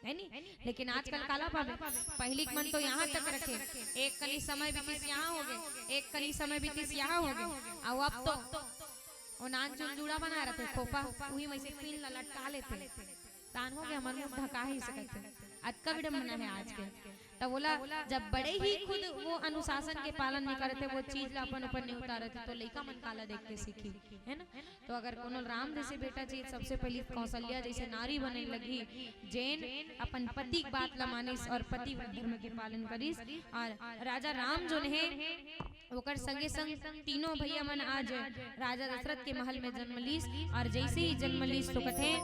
है नी? लेकिन आजकल काला पाबे, पहिली के मन तो यहाँ तक रखे, एक कनी समय बीतिस यहाँ हो गे, एक कनी समय बीतिस यहाँ हो गे, अउ अब तो ओ नान चुन जूड़ा बना रथे खोपा, उही में से पिन ला लटका लेथे। तान हो गे, हमर मुंह ढका ही सकत हे। अतका विडम्बना हे आज के। तब बोला, जब बड़े ही खुद वो अनुशासन के पालन नहीं करते, वो चीज ला अपन ऊपर नहीं उतारते, तो लइका मन काला देख के सीखी, है ना? तो अगर कोनो राम जैसे बेटा जी, सबसे पहली कौशल्या जैसे नारी बने लगी, जेन अपन पति के बात ला मानिस और पति धर्म के पालन करिस। और राजा राम जोन हे, ओकर संगे संग तीनों भैया मन आज राजा दशरथ के महल में जन्म लीस। और जैसे ही जन्म लीस तो कथे,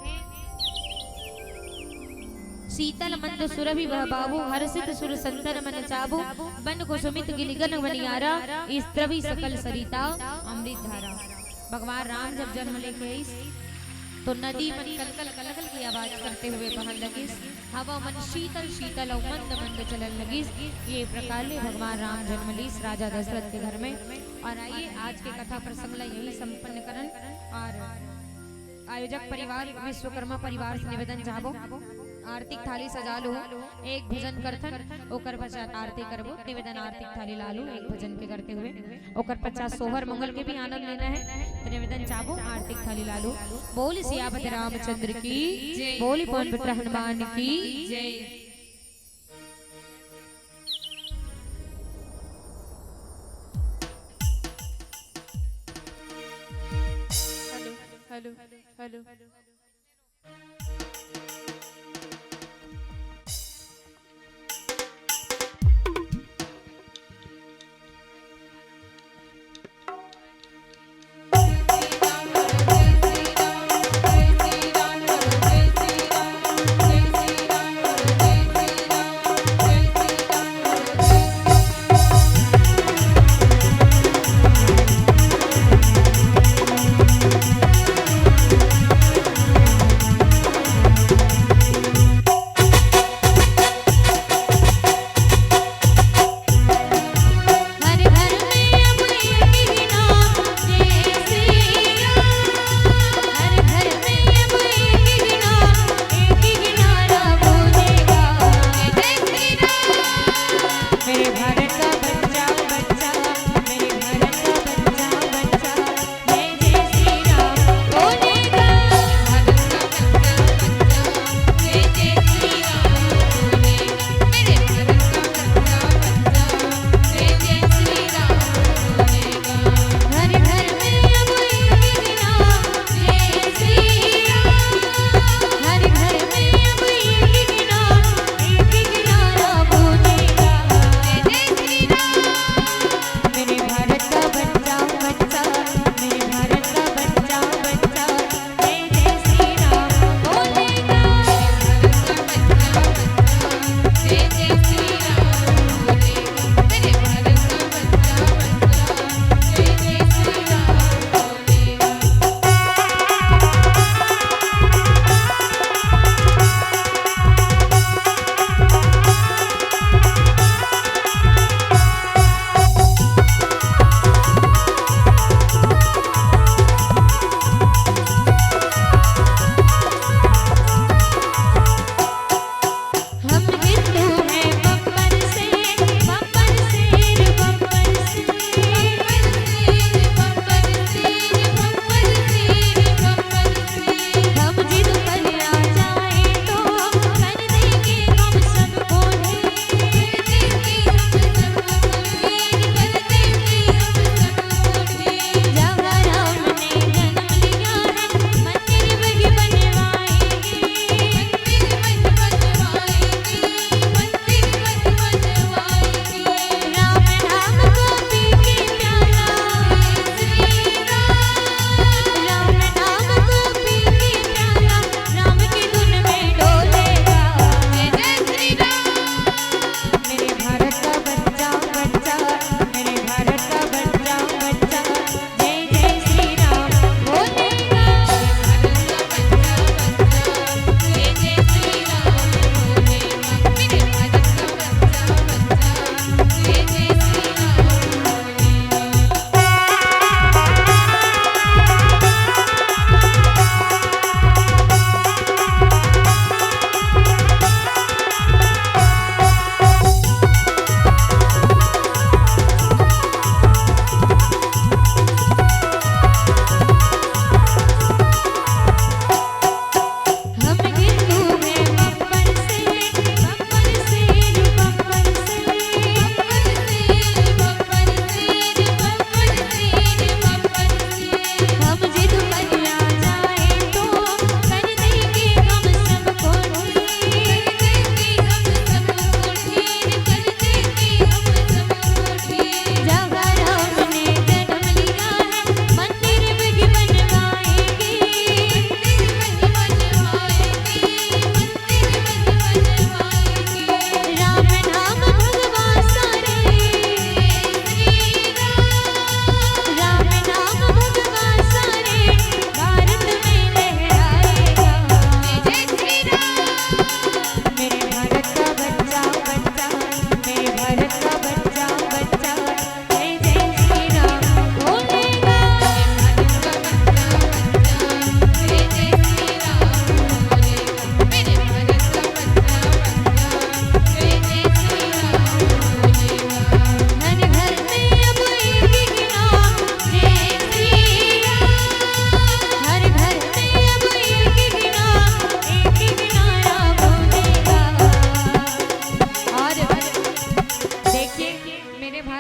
शीतल मंद सुरभि बह बाबू, हर्षित सुर संतन मन चाबू, बन कुसुमित गिलिगन वनियारा, इस द्रवि सकल सरिता अमृत धारा। भगवान राम जब जन्म लेके आइस, तो नदी मन कलकल कलकल की आवाज करते हुए बहन लगिस, हवा मन शीतल शीतल अउ मंद मंद चलन लगिस। ये प्रकार ले भगवान राम जन्म लीस राजा दशरथ के घर में। और आइए, आज के कथा प्रसंग ला यही संपन्न करन। और आयोजक परिवार विश्वकर्मा परिवार से निवेदन चाहबो, आरती के थाली सजा लो, एक भजन करथन, ओकर पश्चात आरती करबो। निवेदन, आरती के थाली ला लो एक भजन के करते हुए, ओकर पश्चात सोहर मंगल के भी आनंद लेना है। तो निवेदन चाहबो, आरती के थाली ला लो। बोल सियापति रामचंद्र की, बोल पवन पुत्र हनुमान की। Hello, hello, hello.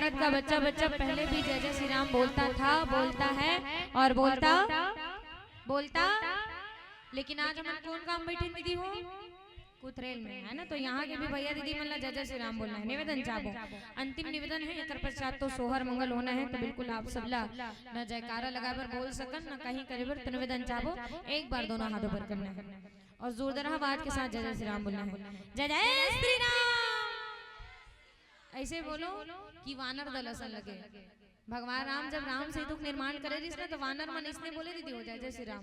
भारत का बच्चा, बच्चा पहले भी जय जय श्री राम बोलता था, बोलता है और बोलता, बोलता। लेकिन आज हमन कोन काम बैठे दीदी हो? कुथरेल में, है ना? तो यहाँ के भी भैया दीदी मन ला जय जय श्री राम बोलना है, निवेदन चाहबो। अंतिम निवेदन है, एकर पश्चात तो सोहर मंगल होना है, तो बिल्कुल आप सब ला न जयकारा लगाए बर बोल सकन, न कहीं करे बर, तो निवेदन चाहबो एक बार दोनों हाथ ऊपर करना है और जोरदार आवाज के साथ जय जय श्री राम बोलना है। जय जय श्री राम। ऐसे बोलो कि वानर दल असन लगे। भगवान राम जब राम सेतु के निर्माण करे रहिस ना, तो वानर मन इसने बोले दीदी हो, जय जय श्री राम।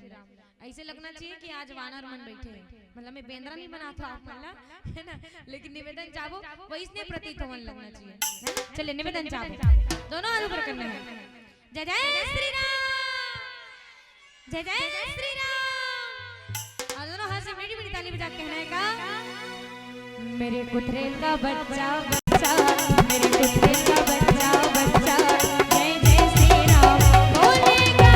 ऐसे लगना चाहिए कि आज वानर मन बैठे हैं, मतलब मैं बेंदरा नहीं बना था आप मन ला, है ना, लेकिन निवेदन चाहबो वैसने प्रतीत होवन लगना चाहिए, है ना? चलिए निवेदन चाहबो, दोनों हाथ ऊपर करना है। जय जय श्री राम, जय जय श्री राम। और दोनों हाथ से मीठी मीठी ताली बजा के कहना है का? मेरे कुथरेल का बच्चा, बच्चा, मेरे कुथरेल का बच्चा, बच्चा, जय जय श्री राम बोलेगा।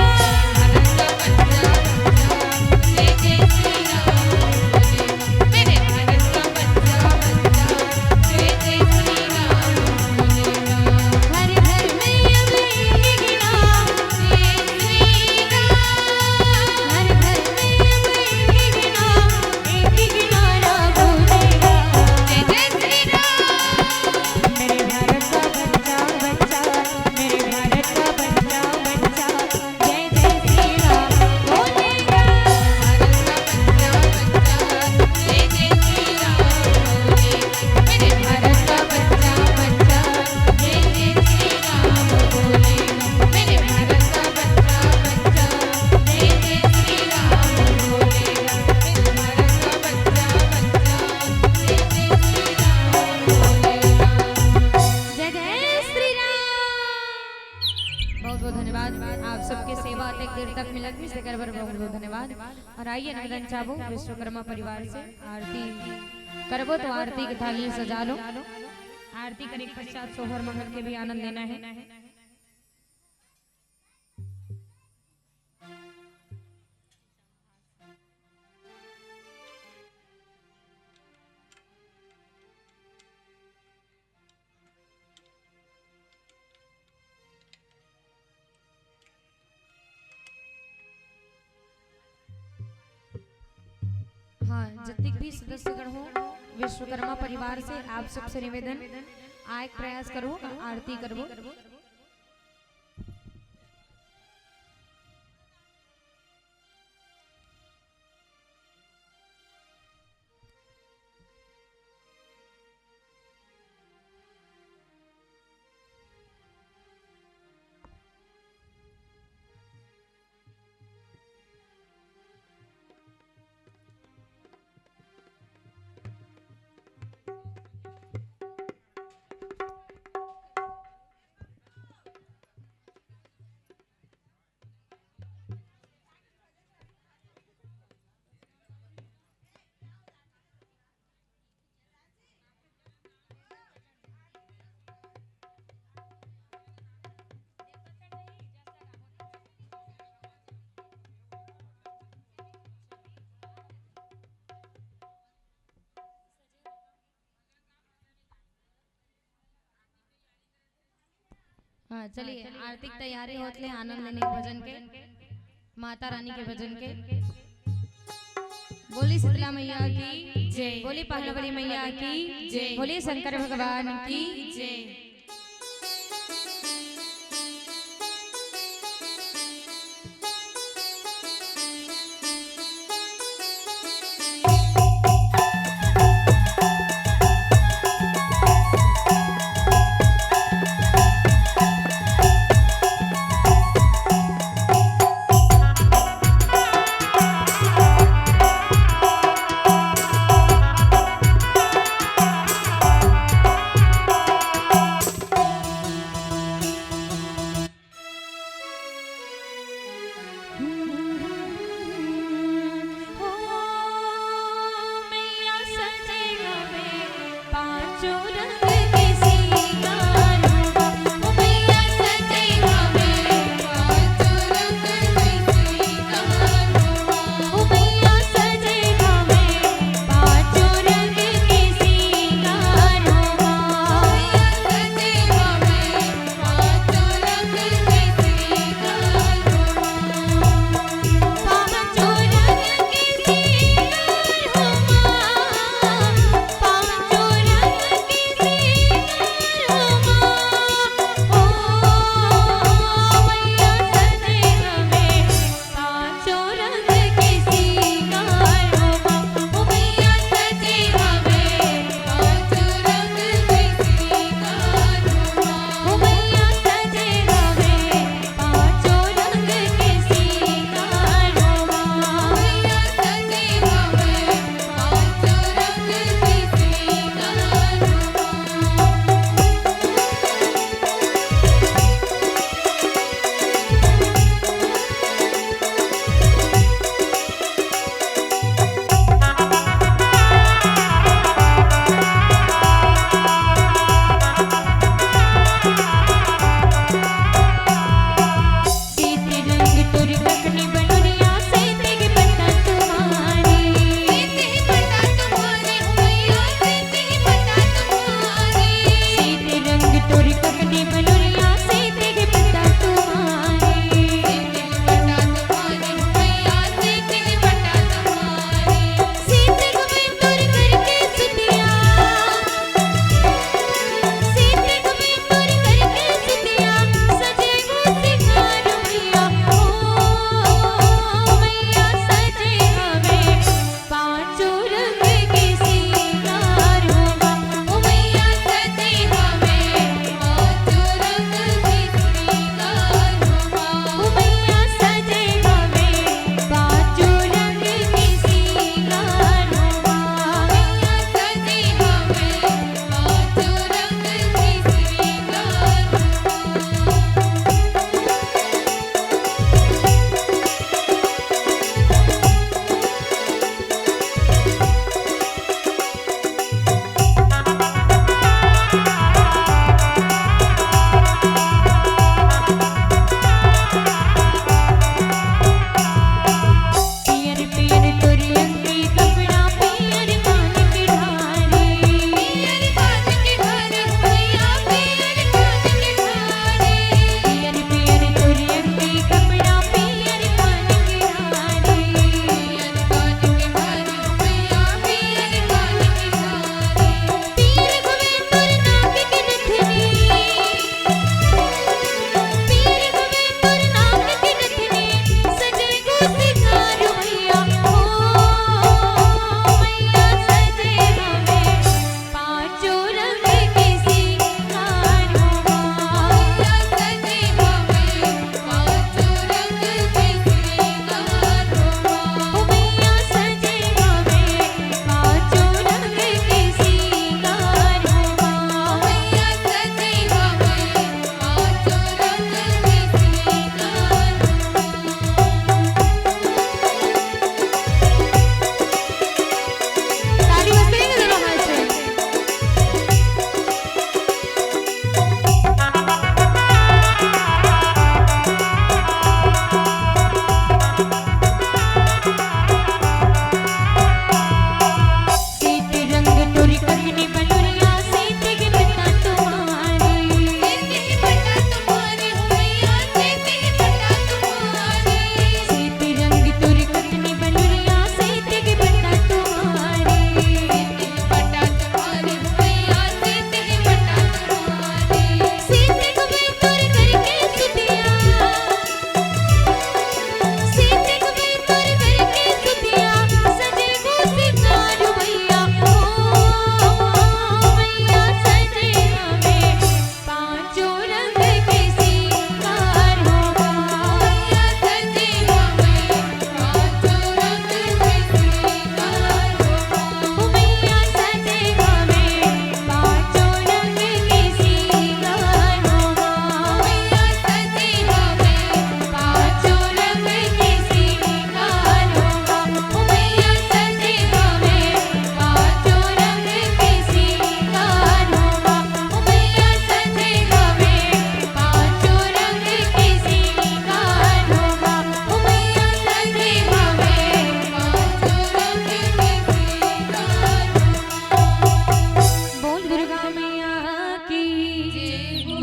जय जय श्री राम। बहुत बहुत धन्यवाद, आप सबके सेवा अतेक देर तक मिलत मिस तेकर बर बहुत बहुत धन्यवाद। और आइए निवेदन चाहबो विश्वकर्मा परिवार से आरती करबो, तो आरती के थाली सजा लो। आरती करे के पश्चात सोहर मंगल के भी आनंद लेना है। हाँ, जतिक भी सदस्यगण हो विश्वकर्मा परिवार से, आप सबसे निवेदन, आए के प्रयास करो, आरती करबो। हाँ, चलिए, आरती के तैयारी होत ले आनंद लेने के भजन के, माता रानी के भजन के। बोली शीतला मैया की जय। बोली पहाड़वाली मैया की जय। बोली शंकर भगवान की जय।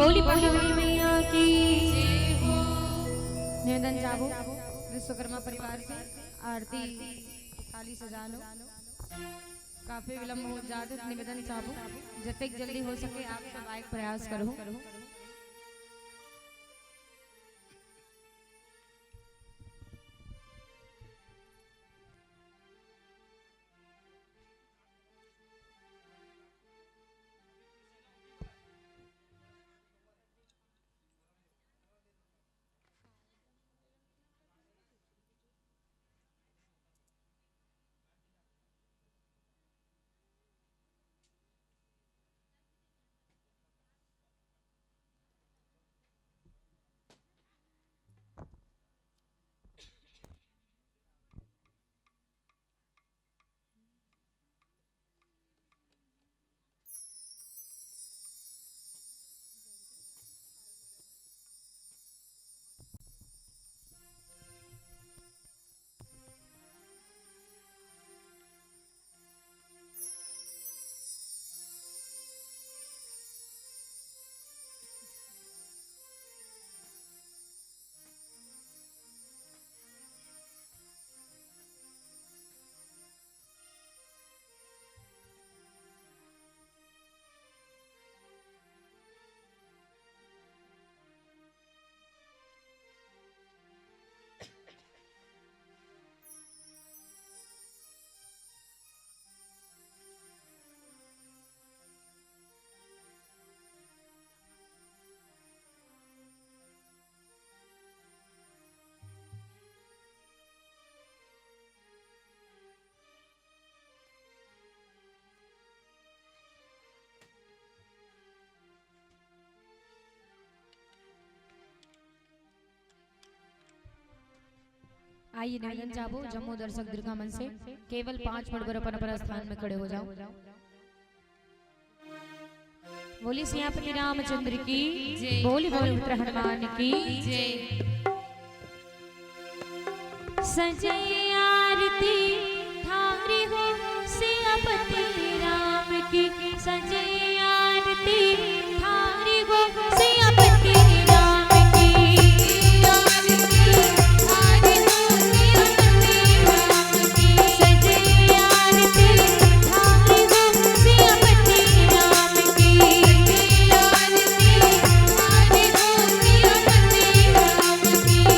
बोली पहाड़ी मैया की। निवेदन चाहबो विश्वकर्मा परिवार से आरती थाली सजा लो। काफी विलंब हो जात हे, निवेदन चाहबो जतेक जल्दी हो सके आप सब आए के प्रयास करो। आइए, निवेदन चाहबो जम्मो दर्शक दीर्घा मन से, केवल पांच मिनट बर अपन अपन स्थान में खड़े हो जाओ। बोली सियापति रामचंद्र की, जय। बोली बोली मित्र हनुमान की। जय। सजय आरती थारी हो सियापति राम की, सजय आरती थारी हो सियापति राम की। आरती थारी हो सियापति राम की, सजय आरती थारी हो सियापति राम की। आरती थारी हो सियापति राम की।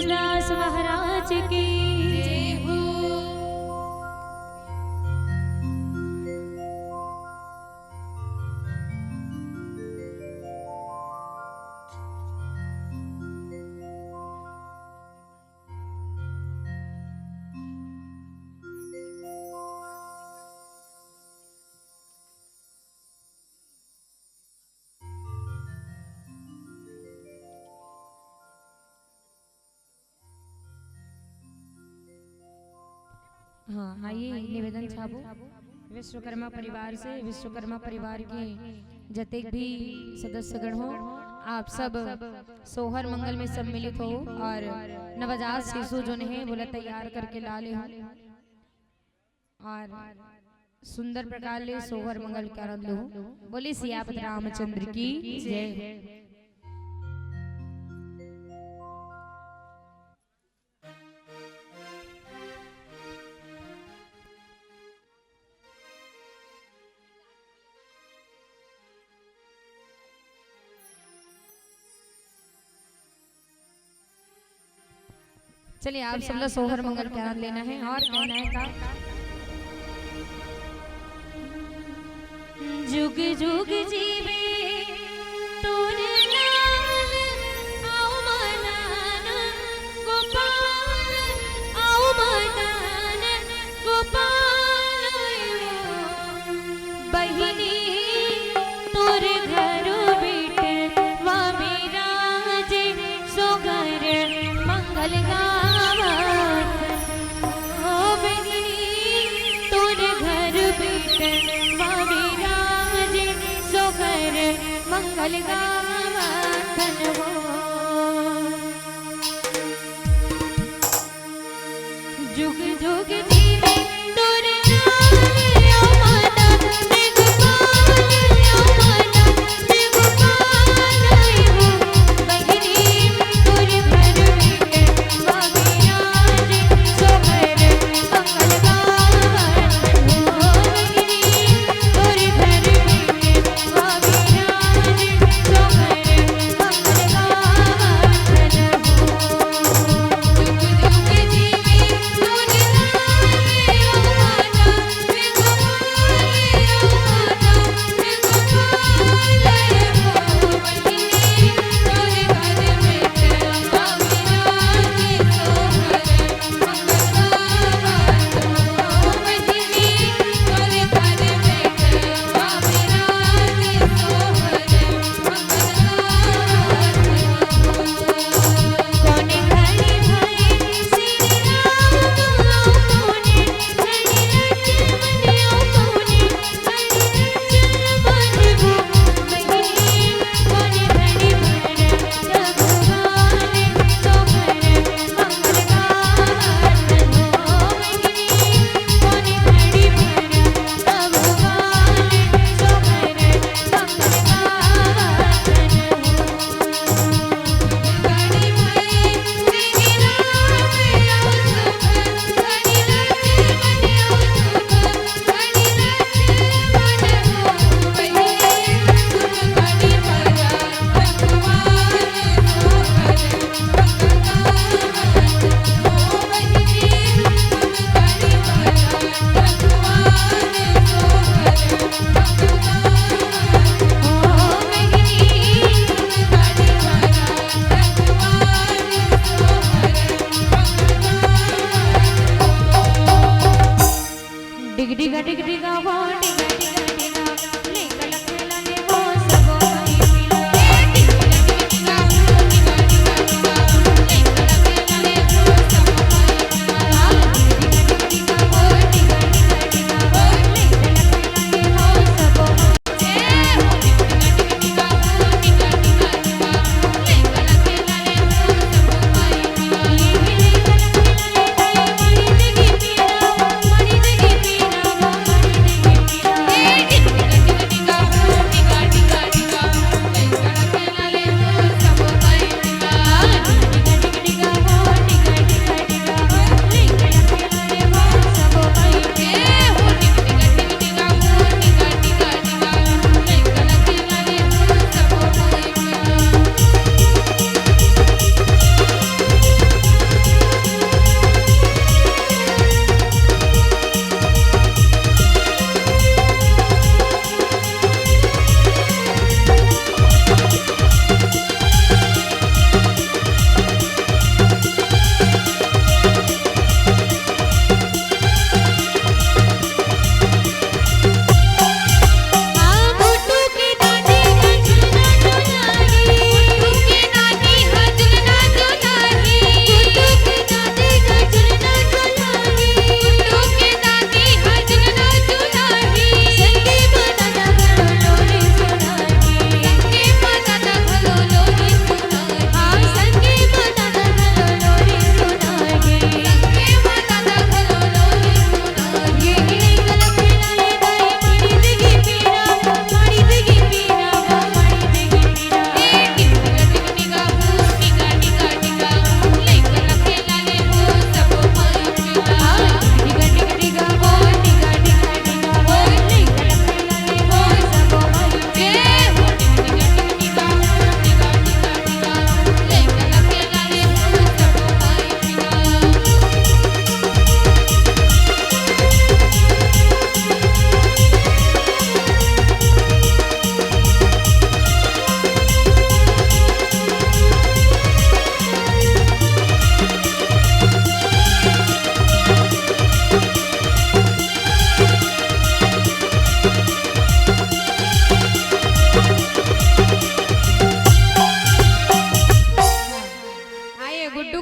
दास महाराज की जय हो। हाँ, आइए, निवेदन छाबो। विश्वकर्मा परिवार से, विश्वकर्मा परिवार के जतेक भी सदस्यगण हो, आप सब सोहर मंगल में सम्मिलित हो और नवजात शिशु जोन हे, वोला तैयार करके ला ले हो। और सुंदर प्रकार ले सोहर मंगल के आनंद लो। बोले सियापत रामचंद्र की जय। चलिए, आप सब ला सोहर मंगल के आनंद लेना है और कहना है का? जुग जुग जीवे तोर लाल, आओ मदन गोपाल, आओ मदन गोपाल। बहिनी तोर घर बेटवा बिराजे, सोहर मंगल गावत। ओ बहिनी तोर घर बेटवा बिराजे, सोहर मंगल गावत हो। जुग जुग जीवे तोर लाल, ओ माता दिगपाल, ओ माता दिगपाल हो। बहिनी तोर घर में बाबे राज, सोहर मंगल गावत हो। बहिनी तोर घर में बाबे राज, सोहर मंगल गावत।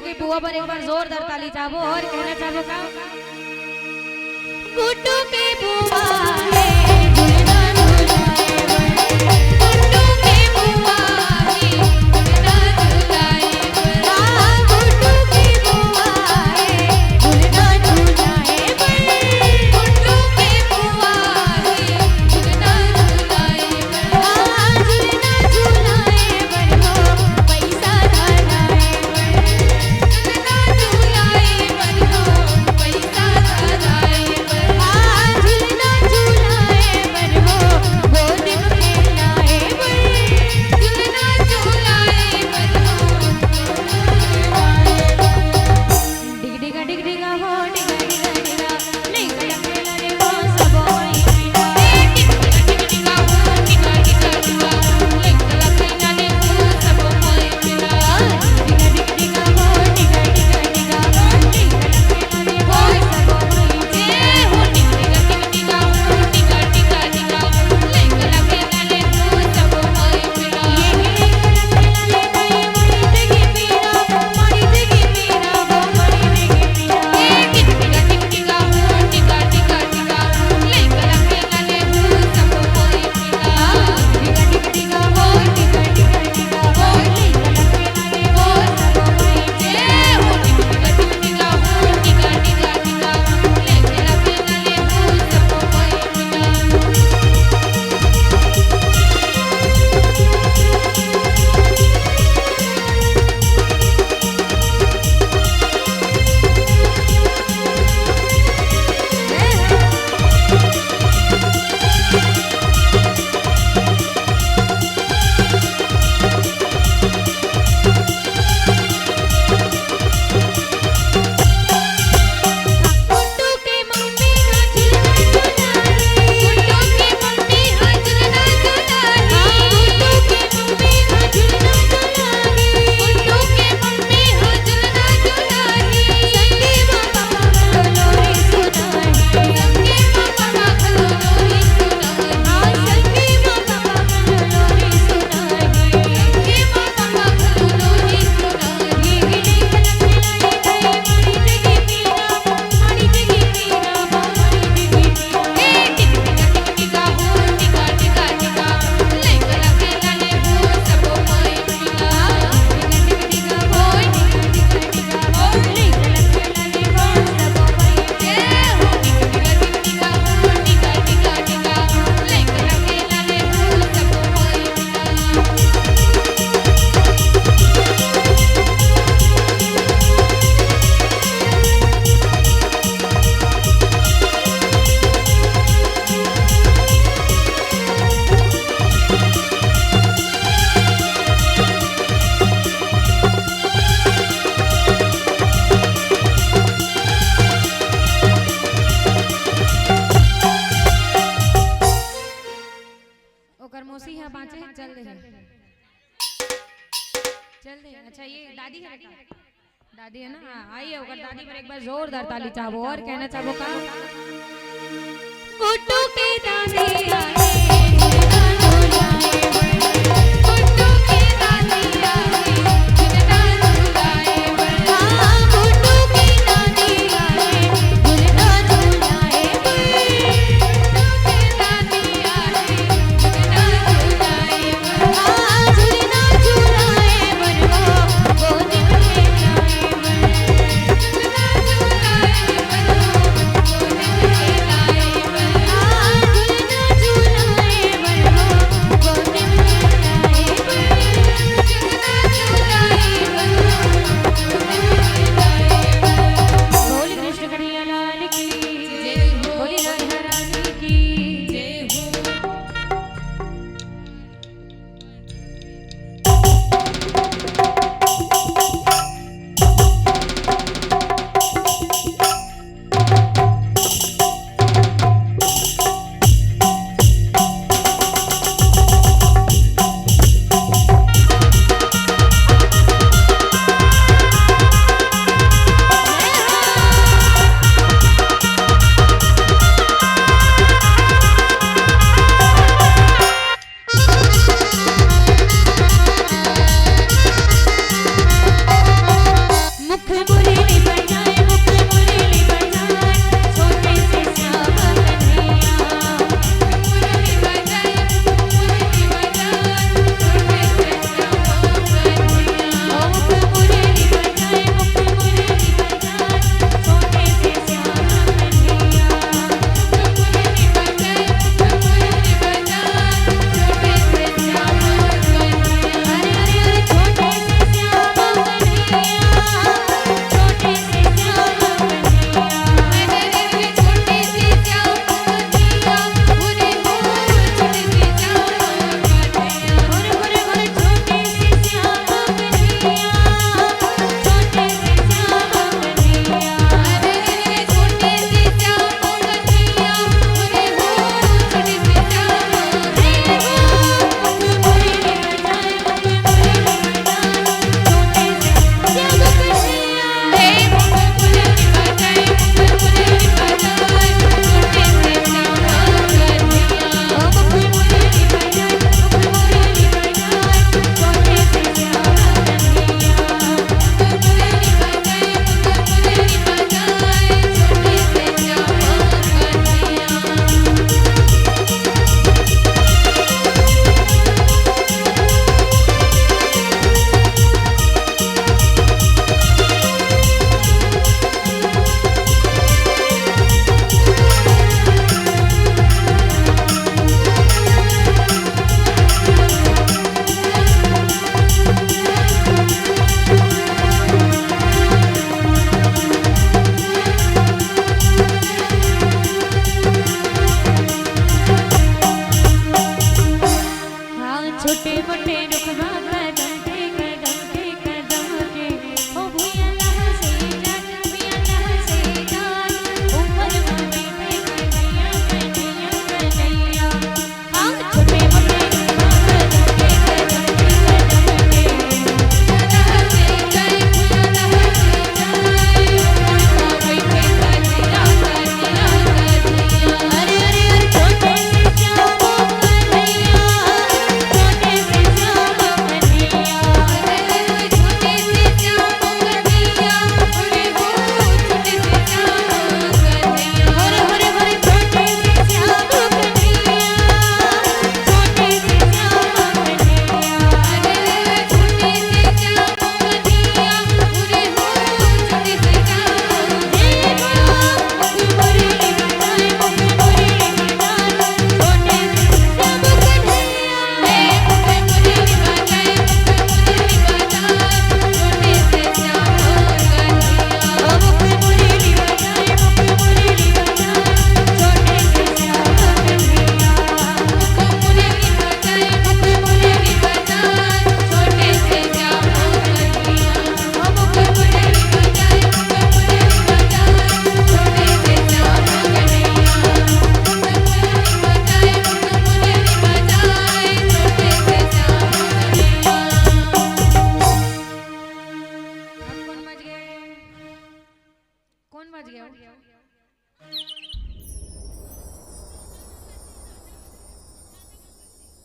के बुआ बर एक बार जोरदार ताली चाहबो और कहना चाहबो का? गुड्डू के बुआ हे झुलना झुलाए बर, गुड्डू के बुआ हे झुलना झुलाए बर, हाँ, गुड्डू के बुआ हे झुलना झुलाए बर, गुड्डू के बुआ हे झुलना झुलाए बर, हाँ, झुलना झुलाए बर हो, पैसा धराए ओकर मौसी ह बाँचे हे, चल दे हे। चल दे। अच्छा, ये दादी हे का? दादी हे ना? हाँ, आइए, ओकर दादी बर एक बार जोरदार ताली चाहबो और कहना चाहबो का? गुड्डू के दादी आए, गुड्डू के दादी आए, हाँ, गुड्डू के दादी आए।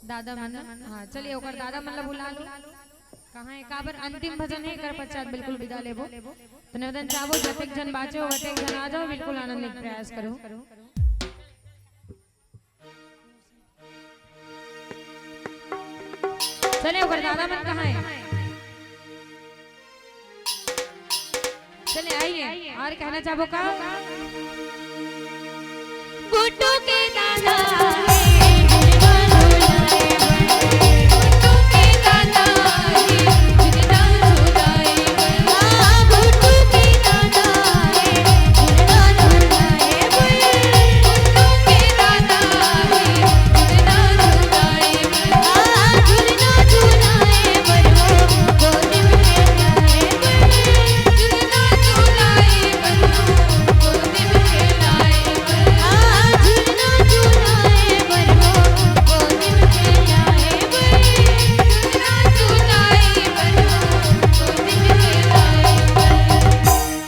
दादा मन, हाँ, चलिए, ओकर दादा मन ला बुला लो। कहाँ है, काबर अंतिम भजन है, एकर पश्चात बिल्कुल विदा लेबो। तो निवेदन चाहबो, जतेक झन बाचे हो, ओतेक झन आ जाओ, बिल्कुल आनंद लेके प्रयास करो। चले, ओकर दादा मन कहाँ है? चले, आइए। और कहना चाहबो का? गुड्डू के दादा।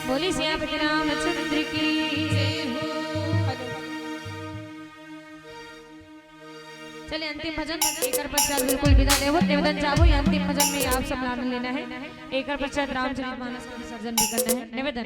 बोली सियापति रामचंद्र की। चले, अंतिम भजन, एकर पश्चात बिल्कुल विदा लेबो। निवेदन चाहबो, ये अंतिम भजन में आप सब ला आनंद लेना है। एकर पश्चात रामचरित मानस के विसर्जन भी करना है। निवेदन।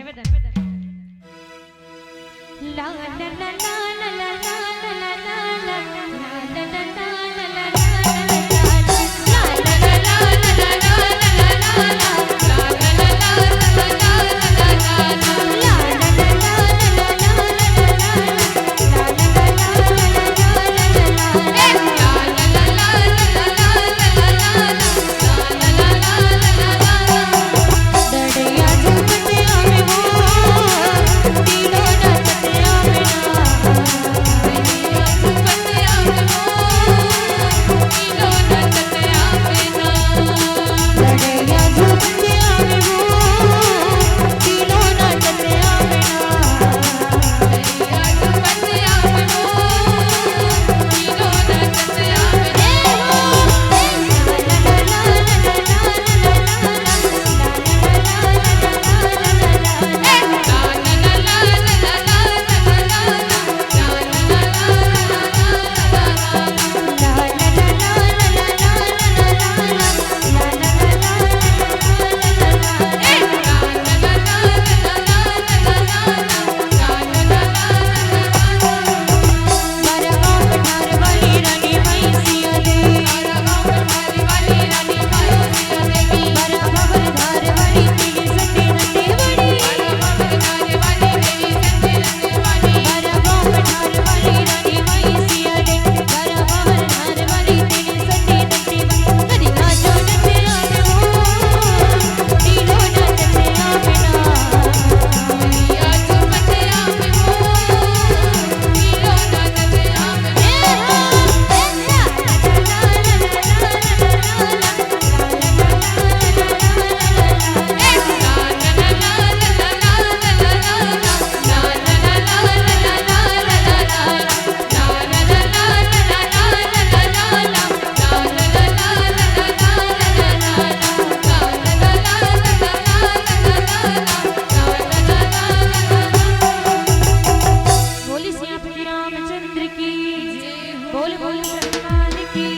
बोली सियापति रामचंद्र की। बोल बोल हनुमान की।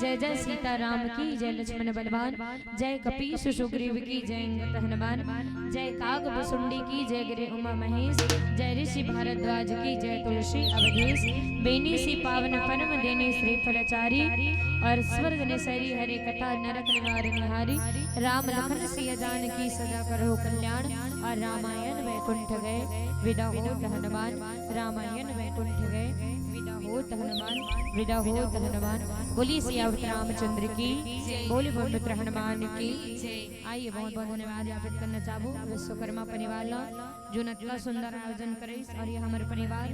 जय जय सीताराम की, जय लक्ष्मण बलवान, जय कपीश सुग्रीव की, जय अंगद हनुमान, जय काग भुसुंडी की, जय गिरि उमा महेश, जय ऋषि भारद्वाज की, जय तुलसी अवधेश। बेनी सी पावन परम देनी श्रीफल चारि, और स्वर्ग नैसरी हरे कथा नरक निवार निहारी। राम लखन सिया जानकी सदा करहु कल्याण, और रामायण वैकुंठ गए विदा होत हनुमान। रामायण वैकुंठ गए विदा होत हनुमान, विदा होत हनुमान। बोली सियावत रामचंद्र की, बोली बोल मित्र हनुमान की। आइए, बहुत बहुत धन्यवाद ज्ञापित करना चाहबो विश्वकर्मा परिवार ला, जो अतका सुंदर आयोजन करिस, और ये हमर परिवार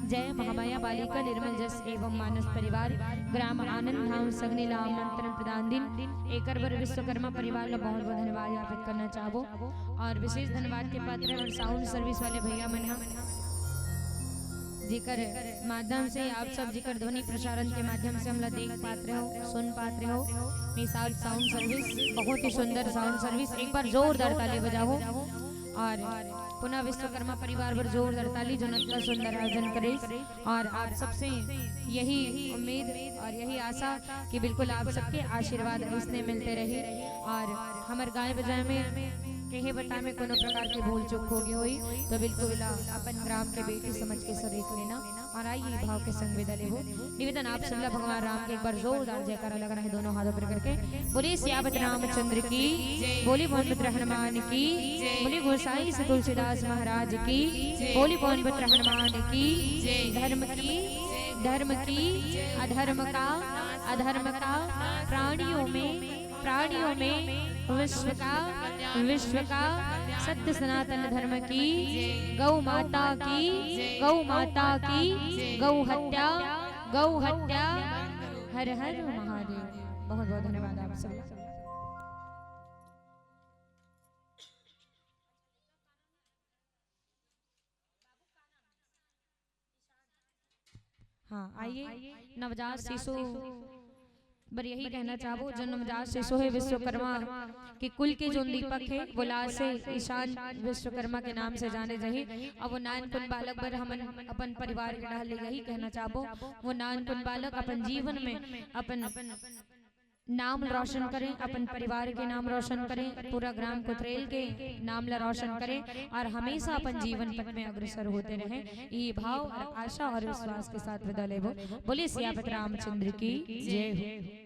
जय महामाया बालिका निर्मल जस एवं मानस परिवार, ग्राम आनंद धाम सगनी ला आमंत्रण प्रदान दिन, एकर बर विश्वकर्मा परिवार ला बहुत बहुत धन्यवाद ज्ञापित करना चाहबो। और विशेष धन्यवाद के पात्र है और साउंड सर्विस वाले भैया मन ह, जेकर माध्यम से आप सब, जेकर ध्वनि प्रसारण के माध्यम से हमला देख पात रहे हो, सुन पात रहे हो। निषाद साउंड सर्विस, बहुत ही सुंदर साउंड सर्विस, एक बार जोरदार ताली बजाओ। और पुनः विश्वकर्मा परिवार बर जोरदार ताली, जो अतना सुंदर आयोजन करे। और आप सबसे यही उम्मीद और यही आशा कि बिल्कुल आप सबके आशीर्वाद इसने मिलते रहे। और हमर गाय बजाय में, कहे बता में कोनो प्रकार के भूल चूक हो गई होई, तो बिल्कुल अपन ग्राम के बेटी समझ के सरेक लेना। और आइए भाव के संग विदा लेबो। निवेदन आप सबला भगवान राम के एक बार जोरदार जयकारा लगाना है, दोनों हाथ ऊपर करके। बोले सियावत रामचंद्र की, बोले पवन पुत्र हनुमान की, बोले गोसाई श्री तुलसीदास महाराज की, बोले पवन पुत्र हनुमान की। धर्म की, धर्म की, अधर्म का, अधर्म का, प्राणियों में, प्राणियों में विश्व का, विश्व का सत्य सनातन धर्म की, गौ माता की, गौ माता की, गौ हत्या, गौ हत्या। हर हर महादेव। बहुत बहुत धन्यवाद आप सब। हाँ, आइए, नवजात शिशु बर यही कहना चाहबो, जो नवजात शिशु है, विश्वकर्मा के कुल के जोन दीपक है, वो लाल से ईशान विश्वकर्मा के नाम से जाने जाही। अब वो नानकुन बालक बर हमन अपन परिवार के डहर ले यही कहना चाहबो, वो नानकुन बालक अपन जीवन में अपन नाम रोशन करें, अपन परिवार के नाम रोशन करें, पूरा ग्राम कुतरेल के नाम ला रोशन करें और हमेशा अपन जीवन पथ में अग्रसर होते रहें। ये भाव और आशा और विश्वास के साथ विदा लेबो। बोले सियापत रामचंद्र की जय हो।